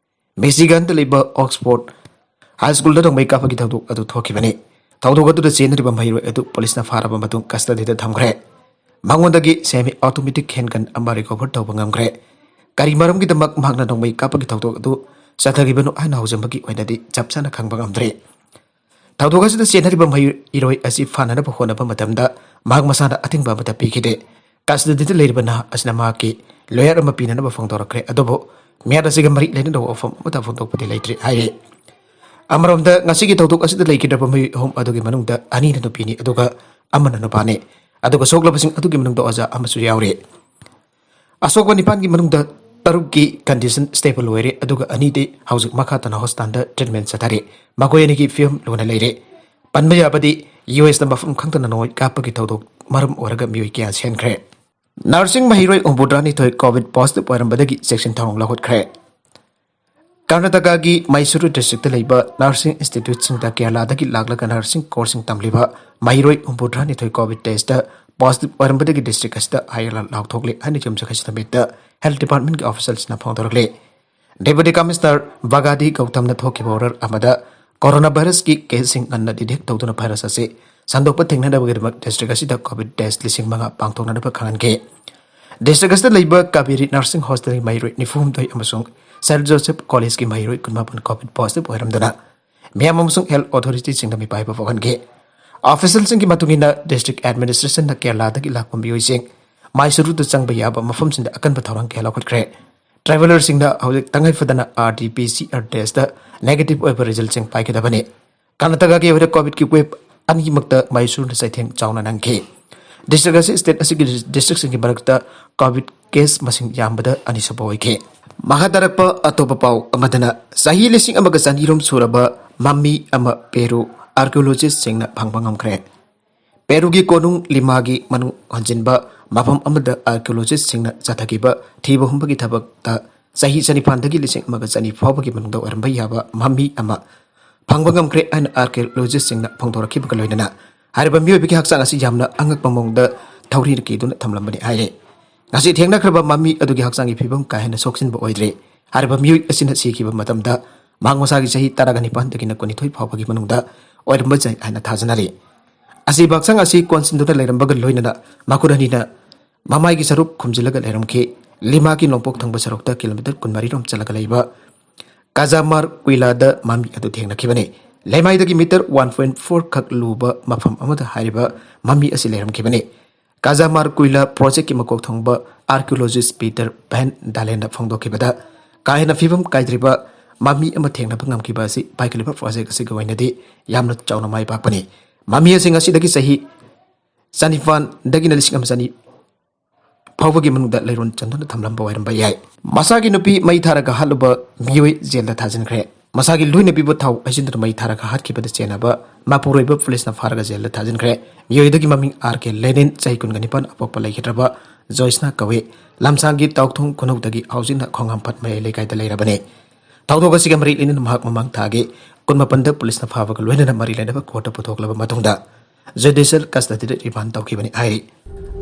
ꯃꯤꯆꯤꯒꯥꯟꯗ ꯂꯩꯕ ꯑꯣꯛꯁꯐꯣꯔꯗ ꯍꯥꯏ ꯁ꯭ꯀꯨꯜꯗ ꯅꯣꯡꯃꯩ ꯀꯥꯞꯄꯒꯤ ꯊꯧꯗꯣꯛ ꯑꯗꯨ ꯊꯣꯛꯈꯤꯕꯅꯤ꯫ ꯊꯧꯗꯣꯛ ꯑꯗꯨꯗ ꯆꯦꯟꯅꯔꯤꯕ ꯃꯍꯩꯔꯣꯏ ꯑꯗꯨ ꯄꯨꯂꯤꯁꯅ ꯐꯥꯔꯕ ꯃꯇꯨꯡ ꯀꯁꯇꯗꯤꯗ ꯊꯝꯈ꯭ꯔꯦ꯫ ꯃꯉꯣꯟꯗꯒꯤ semi automatic handgun ꯑꯃ recover ꯇꯧꯕ ꯉꯝꯈ꯭ꯔꯦ꯫ ꯀꯔꯤ ꯃꯔꯝꯒꯤꯗꯃꯛ ꯃꯍꯥꯛꯅ ꯅꯣꯡꯃꯩ ꯀꯥꯞꯄꯒꯤ ꯊꯧꯗꯣꯛ ꯑꯗꯨ ꯆꯠꯊꯈꯤꯕꯅꯣ ꯍꯥꯏꯅ ꯍꯧꯖꯤꯛꯃꯛꯀꯤ ꯑꯣꯏꯅꯗꯤ ꯆꯞ ꯆꯥꯅ ꯈꯪꯕ ꯉꯝꯗ꯭ꯔꯤ꯫ ꯊꯧꯗꯣꯛ ꯑꯁꯤꯗ ꯆꯦꯟꯅꯔꯤꯕ ꯃꯍꯩꯔꯣꯏ ꯑꯁꯤ ꯐꯥꯅꯅꯕ ꯍꯣꯠꯅꯕ ꯃꯇꯝꯗ ꯃꯍꯥꯛ ꯃꯁꯥꯅ ꯑꯊꯤꯡꯕ ꯑꯃꯠꯇ ꯄꯤꯈꯤꯗꯦ꯫ ꯀꯁꯇꯗꯤꯗ ꯂꯩꯔꯤꯕ ꯅꯍꯥ ꯑꯁꯤꯅ ꯃꯍꯥꯛꯀꯤ ꯂꯣꯌꯔ ꯑꯃ ꯄꯤꯅꯅꯕ ꯐꯣꯡꯗꯣꯔꯛꯈ꯭ꯔꯦ, ꯑꯗꯨꯕꯨ ꯃꯤꯍꯥꯠ ꯑꯁꯤꯒ ꯃꯔꯤ ꯂꯩꯅꯅ ꯋꯥꯐꯝ ꯑꯃꯠꯇ ꯐꯣꯡꯗꯣꯛꯄꯗꯤ ꯂꯩꯇ꯭ꯔꯤ ꯍꯥꯏꯔꯤ꯫ ꯑꯃꯔꯣꯝꯗ ꯉꯁꯤꯒꯤ ꯊꯧꯗꯣꯛ ꯑꯁꯤꯗ ꯂꯩꯈꯤꯗ꯭ꯔꯕ ꯃꯤꯑꯣꯏ ꯑꯍꯨꯝ ꯑꯗꯨꯒꯤ ꯃꯅꯨꯡꯗ ꯑꯅꯤꯅ ꯅꯨꯄꯤꯅꯤ, ꯑꯗꯨꯒ ꯑꯃꯅ ꯅꯨꯄꯥꯅꯤ꯫ ꯑꯗꯨꯒ ꯁꯣꯛꯂꯕꯁꯤꯡ ꯑꯗꯨꯒꯤ ꯃꯅꯨꯡꯗ ꯑꯣꯖꯥ ꯑꯃꯁꯨ ꯌꯥꯎꯔꯤ꯫ ꯑꯁꯣꯛꯄ ꯅꯤꯄꯥꯟꯒꯤ ꯃꯅꯨꯡꯗ ꯇꯔꯨꯛꯀꯤ condition stable ꯑꯣꯏꯔꯦ, ꯑꯗꯨꯒ ꯑꯅꯤꯗꯤ ꯍꯧꯖꯤꯛ ꯃꯈꯥ ꯇꯥꯅ ꯍꯣꯁꯄꯤꯇꯥꯜꯗ treatment ꯆꯠꯊꯔꯤ꯫ ꯃꯈꯣꯏ ꯑꯅꯤꯒꯤ ꯐꯤꯕꯝ ꯂꯨꯅ ꯂꯩꯔꯦ꯫ ꯄꯟꯕ ꯌꯥꯕꯗꯤ, ꯌꯨ ꯑꯦꯁꯇ ꯃꯐꯝ ꯈꯪꯗꯅ ꯅꯣꯡꯃꯩ ꯀꯥꯞꯄꯒꯤ ꯊꯧꯗꯣꯛ ꯃꯔꯝ ꯑꯣꯏꯔꯒ ꯃꯤꯑꯣꯏ ꯀꯌꯥ ꯁꯤꯍꯟꯈ꯭ꯔꯦ꯫ ꯅꯔꯁꯤꯡ ꯃꯍꯩꯔꯣꯏ ꯍꯨꯝꯐꯨꯇꯔꯥꯅꯤꯊꯣꯏ COVID positive ꯑꯣꯏꯔꯝꯕꯗꯒꯤ ꯆꯦꯛꯁꯤꯟ ꯊꯧꯔꯥꯡ ꯂꯧꯈꯠꯈ꯭ꯔꯦ꯫ ꯀꯔꯅꯥꯇꯀꯥꯒꯤ ꯃꯩꯁꯨꯔꯨ districtꯇ ꯂꯩꯕ ꯅꯔꯁꯤꯡ instituteꯁꯤꯡꯗ ꯀꯦꯔꯂꯥꯗꯒꯤ ꯂꯥꯛꯂꯒ ꯅꯔꯁꯤꯡ courseꯁꯤꯡ ꯇꯝꯂꯤꯕ ꯃꯍꯩꯔꯣꯏ ꯍꯨꯝꯐꯨꯇꯔꯥꯅꯤꯊꯣꯏ COVID testꯇ positive ꯑꯣꯏꯔꯝꯕꯗꯒꯤ district ꯑꯁꯤꯗ high alert ꯂꯥꯎꯊꯣꯛꯂꯤ ꯍꯥꯏꯅ ꯌꯨꯝꯁꯥꯀꯩꯁꯥ ꯅꯨꯃꯤꯠꯇ health departmentꯀꯤ officialꯁꯤꯡꯅ ꯐꯣꯡꯗꯣꯔꯛꯂꯤ꯫ Deputy Commissioner ꯕꯒꯥꯗꯤ ꯒꯧꯇꯝꯅ ꯊꯣꯛꯈꯤꯕ order ꯑꯃꯗ corona virusꯀꯤ caseꯁꯤꯡ ꯉꯟꯅ detect ꯇꯧꯗꯨꯅ virus ꯑꯁꯤ ꯁꯟꯗꯣꯛꯄ ꯊꯤꯡꯅꯅꯕꯒꯤꯗꯃꯛ district ꯑꯁꯤꯗ COVID test ꯂꯤꯁꯤꯡ ꯃꯉꯥ ꯄꯥꯡꯊꯣꯛꯅꯅꯕ ꯈꯪꯍꯟꯈꯤ꯫ District ꯑꯁꯤꯗ ꯂꯩꯕ ꯀꯥꯕꯦꯔꯤ nursing hostelꯒꯤ ꯃꯍꯩꯔꯣꯏ ꯅꯤꯐꯨ ꯍꯨꯝꯗꯣꯏ ꯑꯃꯁꯨꯡ Saint Joseph Collegeꯀꯤ ꯃꯍꯩꯔꯣꯏ ꯀꯨꯟꯃꯥꯄꯟ COVID positive ꯑꯣꯏꯔꯝꯗꯨꯅ ꯃꯤꯌꯥꯝ ꯑꯃꯁꯨꯡ health authorityꯁꯤꯡꯗ ꯃꯤꯄꯥꯏꯕ ꯄꯣꯛꯍꯟꯈꯤ꯫ Officialꯁꯤꯡꯒꯤ ꯃꯇꯨꯡ ꯏꯟꯅ, district administrationꯅ ꯀꯦꯔꯂꯥꯗꯒꯤ ꯂꯥꯛꯄ ꯃꯤꯑꯣꯏꯁꯤꯡ ꯃꯥꯏꯁꯨꯔꯨꯗ ꯆꯪꯕ ꯌꯥꯕ ꯃꯐꯝꯁꯤꯡꯗ ꯑꯀꯟꯕ ꯊꯧꯔꯥꯡ ꯀꯌꯥ ꯂꯧꯈꯠꯈ꯭ꯔꯦ꯫ Travellerꯁꯤꯡꯅ ꯍꯧꯖꯤꯛ ꯇꯉꯥꯏ ꯐꯗꯅ RT-PCR testꯇ negative ꯑꯣꯏꯕ resultꯁꯤꯡ ꯄꯥꯏꯒꯗꯕꯅꯤ꯫ ꯀꯔꯅꯥꯇꯀꯥꯒꯤ ꯑꯣꯏꯅ COVIDꯀꯤ wave ꯑꯅꯤꯃꯛꯇ ꯃꯥꯏꯁꯨꯔꯨꯅ ꯆꯩꯊꯦꯡ ꯆꯥꯎꯅ ꯅꯪꯈꯤ꯫ ꯗꯤꯁꯇ꯭ꯔꯤꯛ ꯑꯁꯤ ꯁ꯭ꯇꯦꯠ ꯑꯁꯤꯒꯤ ꯗꯤꯁꯇ꯭ꯔꯤꯛꯁꯤꯡꯒꯤ ꯃꯔꯛꯇ ꯀꯣꯚꯤꯗ ꯀꯦꯁ ꯃꯁꯤꯡ ꯌꯥꯝꯕꯗ ꯑꯅꯤꯁꯨꯕ ꯑꯣꯏꯈꯤ꯫ ꯃꯈꯥ ꯇꯥꯔꯛꯄ ꯑꯇꯣꯞꯄ ꯄꯥꯎ ꯑꯃꯗꯅ, ꯆꯍꯤ ꯂꯤꯁꯤꯡ ꯑꯃꯒ ꯆꯅꯤꯔꯣꯝ ꯁꯨꯔꯕ ꯃꯃꯤ ꯑꯃ ꯄꯦꯔꯨ ꯑꯥꯔꯀꯤꯑꯣꯂꯣꯖꯤꯁꯁꯤꯡꯅ ꯐꯪꯕ ꯉꯝꯈ꯭ꯔꯦ꯫ ꯄꯦꯔꯨꯒꯤ ꯀꯣꯅꯨꯡ ꯂꯤꯃꯥꯒꯤ ꯃꯅꯨꯡ ꯍꯟꯖꯤꯟꯕ ꯃꯐꯝ ꯑꯃꯗ ꯑꯥꯔꯀꯤꯑꯣꯂꯣꯖꯤꯁꯁꯤꯡꯅ ꯆꯠꯊꯈꯤꯕ ꯊꯤꯕ ꯍꯨꯝꯕꯒꯤ ꯊꯕꯛꯇ ꯆꯍꯤ ꯆꯅꯤꯄꯥꯟꯗꯒꯤ ꯂꯤꯁꯤꯡ ꯑꯃꯒ ꯆꯅꯤ ꯐꯥꯎꯕꯒꯤ ꯃꯅꯨꯡꯗ ꯑꯣꯏꯔꯝꯕ ꯌꯥꯕ ꯃꯃꯤ ꯑꯃ ꯐꯪꯕ ꯉꯝꯈ꯭ꯔꯦ ꯍꯥꯏꯅ ꯑꯥꯔꯀꯤꯑꯣꯂꯣꯖꯤꯁꯁꯤꯡꯅ ꯐꯣꯡꯗꯣꯔꯛꯈꯤꯕꯒ ꯂꯣꯏꯅꯅ, ꯍꯥꯏꯔꯤꯕ ꯃꯤꯑꯣꯏꯕꯒꯤ ꯍꯛꯆꯥꯡ ꯑꯁꯤ ꯌꯥꯝꯅ ꯑꯉꯛꯄ ꯃꯑꯣꯡꯗ ꯊꯧꯔꯤꯅ ꯀꯤꯗꯨꯅ ꯊꯝꯂꯝꯕꯅꯤ ꯍꯥꯏꯔꯦ꯫ ꯉꯁꯤ ꯊꯦꯡꯅꯈ꯭ꯔꯕ ꯃꯃꯤ ꯑꯗꯨꯒꯤ ꯍꯛꯆꯥꯡꯒꯤ ꯐꯤꯕꯝ ꯀꯥ ꯍꯦꯟꯅ ꯁꯣꯛꯆꯤꯟꯕ ꯑꯣꯏꯗ꯭ꯔꯦ꯫ ꯍꯥꯏꯔꯤꯕ ꯃꯤꯑꯣꯏ ꯑꯁꯤꯅ ꯁꯤꯈꯤꯕ ꯃꯇꯝꯗ ꯃꯍꯥꯛ ꯃꯁꯥꯒꯤ ꯆꯍꯤ ꯇꯔꯥꯅꯤꯄꯥꯟꯗꯒꯤꯅ ꯀꯨꯟꯅꯤꯊꯣꯏ ꯐꯥꯎꯕꯒꯤ ꯃꯅꯨꯡꯗ ꯑꯣꯏꯔꯝꯕ ꯌꯥꯏ ꯍꯥꯏꯅ ꯊꯥꯖꯅꯔꯤ꯫ ꯑꯁꯤꯕ ꯍꯛꯆꯥꯡ ꯑꯁꯤ ꯀꯣꯟꯁꯤꯟꯗꯨꯅ ꯂꯩꯔꯝꯕꯒ ꯂꯣꯏꯅꯅ ꯃꯈꯨꯠ ꯑꯅꯤꯅ ꯃꯃꯥꯏꯒꯤ ꯁꯔꯨꯛ ꯈꯨꯝꯖꯤꯜꯂꯒ ꯂꯩꯔꯝꯈꯤ꯫ ꯂꯤꯃꯥꯒꯤ ꯅꯣꯡꯄꯣꯛ ꯊꯪꯕ ꯁꯔꯨꯛꯇ ꯀꯤꯂꯣꯃꯤꯇꯔ ꯀꯨꯟꯃꯔꯤ ꯔꯣꯝ ꯆꯠꯂꯒ ꯂꯩꯕ ꯀꯥꯖꯥꯃꯥꯔ ꯀꯨꯏꯂꯥꯗ ꯃꯃꯤ ꯑꯗꯨ ꯊꯦꯡꯅꯈꯤꯕꯅꯤ꯫ ꯂꯩꯃꯥꯏꯗꯒꯤ ꯃꯤꯇꯔ ꯋꯥꯟ ꯄꯣꯏꯟ ꯐꯣꯔ ꯈꯛ ꯂꯨꯕ ꯃꯐꯝ ꯑꯃꯗ ꯍꯥꯏꯔꯤꯕ ꯃꯃꯤ ꯑꯁꯤ ꯂꯩꯔꯝꯈꯤꯕꯅꯤ꯫ ꯀꯥꯖꯥꯃꯥꯔ ꯀꯨꯏꯂꯥ ꯄ꯭ꯔꯣꯖꯦꯛꯀꯤ ꯃꯀꯣꯛ ꯊꯣꯡꯕ ꯑꯥꯔꯀꯤꯑꯣꯂꯣꯖꯤꯁ ꯄꯤꯇꯔ ꯚꯦꯟ ꯗꯥꯂꯦꯟꯅ ꯐꯣꯡꯗꯣꯛꯈꯤꯕꯗ, ꯀꯥ ꯍꯦꯟꯅ ꯐꯤꯕꯝ ꯀꯥꯏꯗ꯭ꯔꯤꯕ ꯃꯃꯤ ꯑꯃ ꯊꯦꯡꯅꯕ ꯉꯝꯈꯤꯕ ꯑꯁꯤ ꯄꯥꯏꯈꯠꯂꯤꯕ ꯄ꯭ꯔꯣꯖꯦꯛ ꯑꯁꯤꯒꯤ ꯑꯣꯏꯅꯗꯤ ꯌꯥꯝꯅ ꯆꯥꯎꯅ ꯃꯥꯏ ꯄꯥꯛꯄꯅꯤ꯫ ꯃꯃꯤ ꯑꯁꯤ ꯉꯁꯤꯗꯒꯤ ꯆꯍꯤ ꯆꯅꯤꯄꯥꯟꯗꯒꯤꯅ ꯂꯤꯁꯤꯡ ꯑꯃ ꯆꯅꯤ ꯐꯥꯎꯕꯒꯤ ꯃꯅꯨꯡꯗ ꯂꯩꯔꯣꯟ ꯆꯟꯗꯨꯅ ꯊꯝꯂꯝꯕ ꯑꯣꯏꯔꯝꯕ ꯌꯥꯏ꯫ ꯃꯁꯥꯒꯤ ꯅꯨꯄꯤ ꯃꯩ ꯊꯥꯔꯒ ꯍꯥꯠꯂꯨꯕ ꯃꯤꯑꯣꯏ ꯖꯦꯜꯗ ꯊꯥꯖꯤꯟꯈ꯭ꯔꯦ꯫ ꯃꯁꯥꯒꯤ ꯂꯣꯏꯅꯕꯤꯕꯨ ꯊꯥꯎ ꯍꯩꯖꯤꯟꯗꯨꯅ ꯃꯩ ꯊꯥꯔꯒ ꯍꯥꯠꯈꯤꯕꯗ ꯆꯦꯟꯅꯕ ꯃꯄꯨꯔꯣꯏꯕ ꯄꯨꯂꯤꯁꯅ ꯐꯥꯔꯒ ꯖꯦꯜꯗ ꯊꯥꯖꯤꯟꯈ꯭ꯔꯦ꯫ ꯃꯤꯑꯣꯏꯗꯒꯤ ꯃꯃꯤꯡ ꯑꯥꯔ ꯀꯦ ꯂꯦꯅꯤꯟ, ꯆꯍꯤ ꯀꯨꯟꯒ ꯅꯤꯄꯥꯟ, ꯑꯄꯣꯛꯄ ꯂꯩꯈꯤꯗ꯭ꯔꯕ ꯖꯣꯏꯁꯅꯥ ꯀꯧꯏ꯫ ꯂꯝꯁꯥꯡꯒꯤ ꯇꯥꯎꯊꯣꯡ ꯈꯨꯅꯧꯗꯒꯤ ꯍꯧꯖꯤꯟꯅ ꯈꯣꯡꯍꯥꯝꯄꯥꯠ ꯃꯌꯥꯏ ꯂꯩꯀꯥꯏꯗ ꯂꯩꯔꯕꯅꯤ꯫ ꯊꯧꯗꯣꯛ ꯑꯁꯤꯒ ꯃꯔꯤ ꯂꯩꯅꯅ ꯃꯍꯥꯛ ꯃꯃꯥꯡ ꯊꯥꯒꯤ ꯀꯨꯟꯃꯥꯄꯟꯗ ꯄꯨꯂꯤꯁꯅ ꯐꯥꯕꯒ ꯂꯣꯏꯅꯅ ꯃꯔꯤ ꯂꯩꯅꯕ ꯀꯣꯔꯠꯇ ꯄꯨꯊꯣꯛꯂꯕ ꯃꯇꯨꯡꯗ ꯖꯨꯗꯤꯁꯤꯌꯦꯜ ꯀꯁꯇꯗꯤꯗ ꯔꯤꯃꯥꯟ ꯇꯧꯈꯤꯕꯅꯤ ꯍꯥꯏꯔꯤ꯫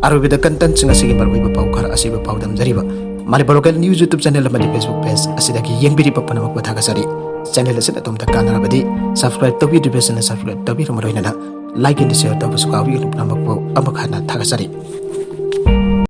ꯑꯔꯣꯏꯕꯗ ꯀꯟꯇꯦꯟꯁꯤꯡ ꯑꯁꯤꯒꯤ ꯃꯔꯨꯑꯣꯏꯕ ꯄꯥꯎ ꯈꯔ ꯑꯁꯤꯕ ꯄꯥꯎꯗꯝꯖꯔꯤꯕ Manipur local news YouTube channel ꯑꯃꯗꯤ ꯐꯦꯁꯕꯨꯛ ꯄꯦꯖ ꯑꯁꯤꯗꯒꯤ ꯌꯦꯡꯕꯤꯔꯤꯕ ꯄꯨꯝꯅꯃꯛꯄꯨ ꯊꯥꯒꯠꯆꯔꯤ꯫ ꯆꯦꯅꯦꯜ ꯑꯁꯤꯅ ꯑꯗꯣꯝꯗ ꯀꯥꯟꯅꯔꯕꯗꯤ ꯁꯕꯁꯀ꯭ꯔꯥꯏꯕ ꯇꯧꯕꯤꯗ꯭ꯔꯤꯕꯁꯤꯡꯅ ꯁꯕꯁꯀ꯭ꯔꯥꯏꯕ ꯇꯧꯕꯤꯔꯝꯕ ꯂꯣꯏꯅꯅ ꯂꯥꯏꯛ ꯑꯦꯟ ꯁꯤꯌꯔ ꯇꯧꯕꯁꯨ ꯀꯥꯎꯕꯤꯒꯅꯨ꯫ ꯄꯨꯝꯅꯃꯛꯄꯨ ꯑꯃꯨꯛ ꯍꯟꯅ ꯊꯥꯒꯠꯆꯔꯤ꯫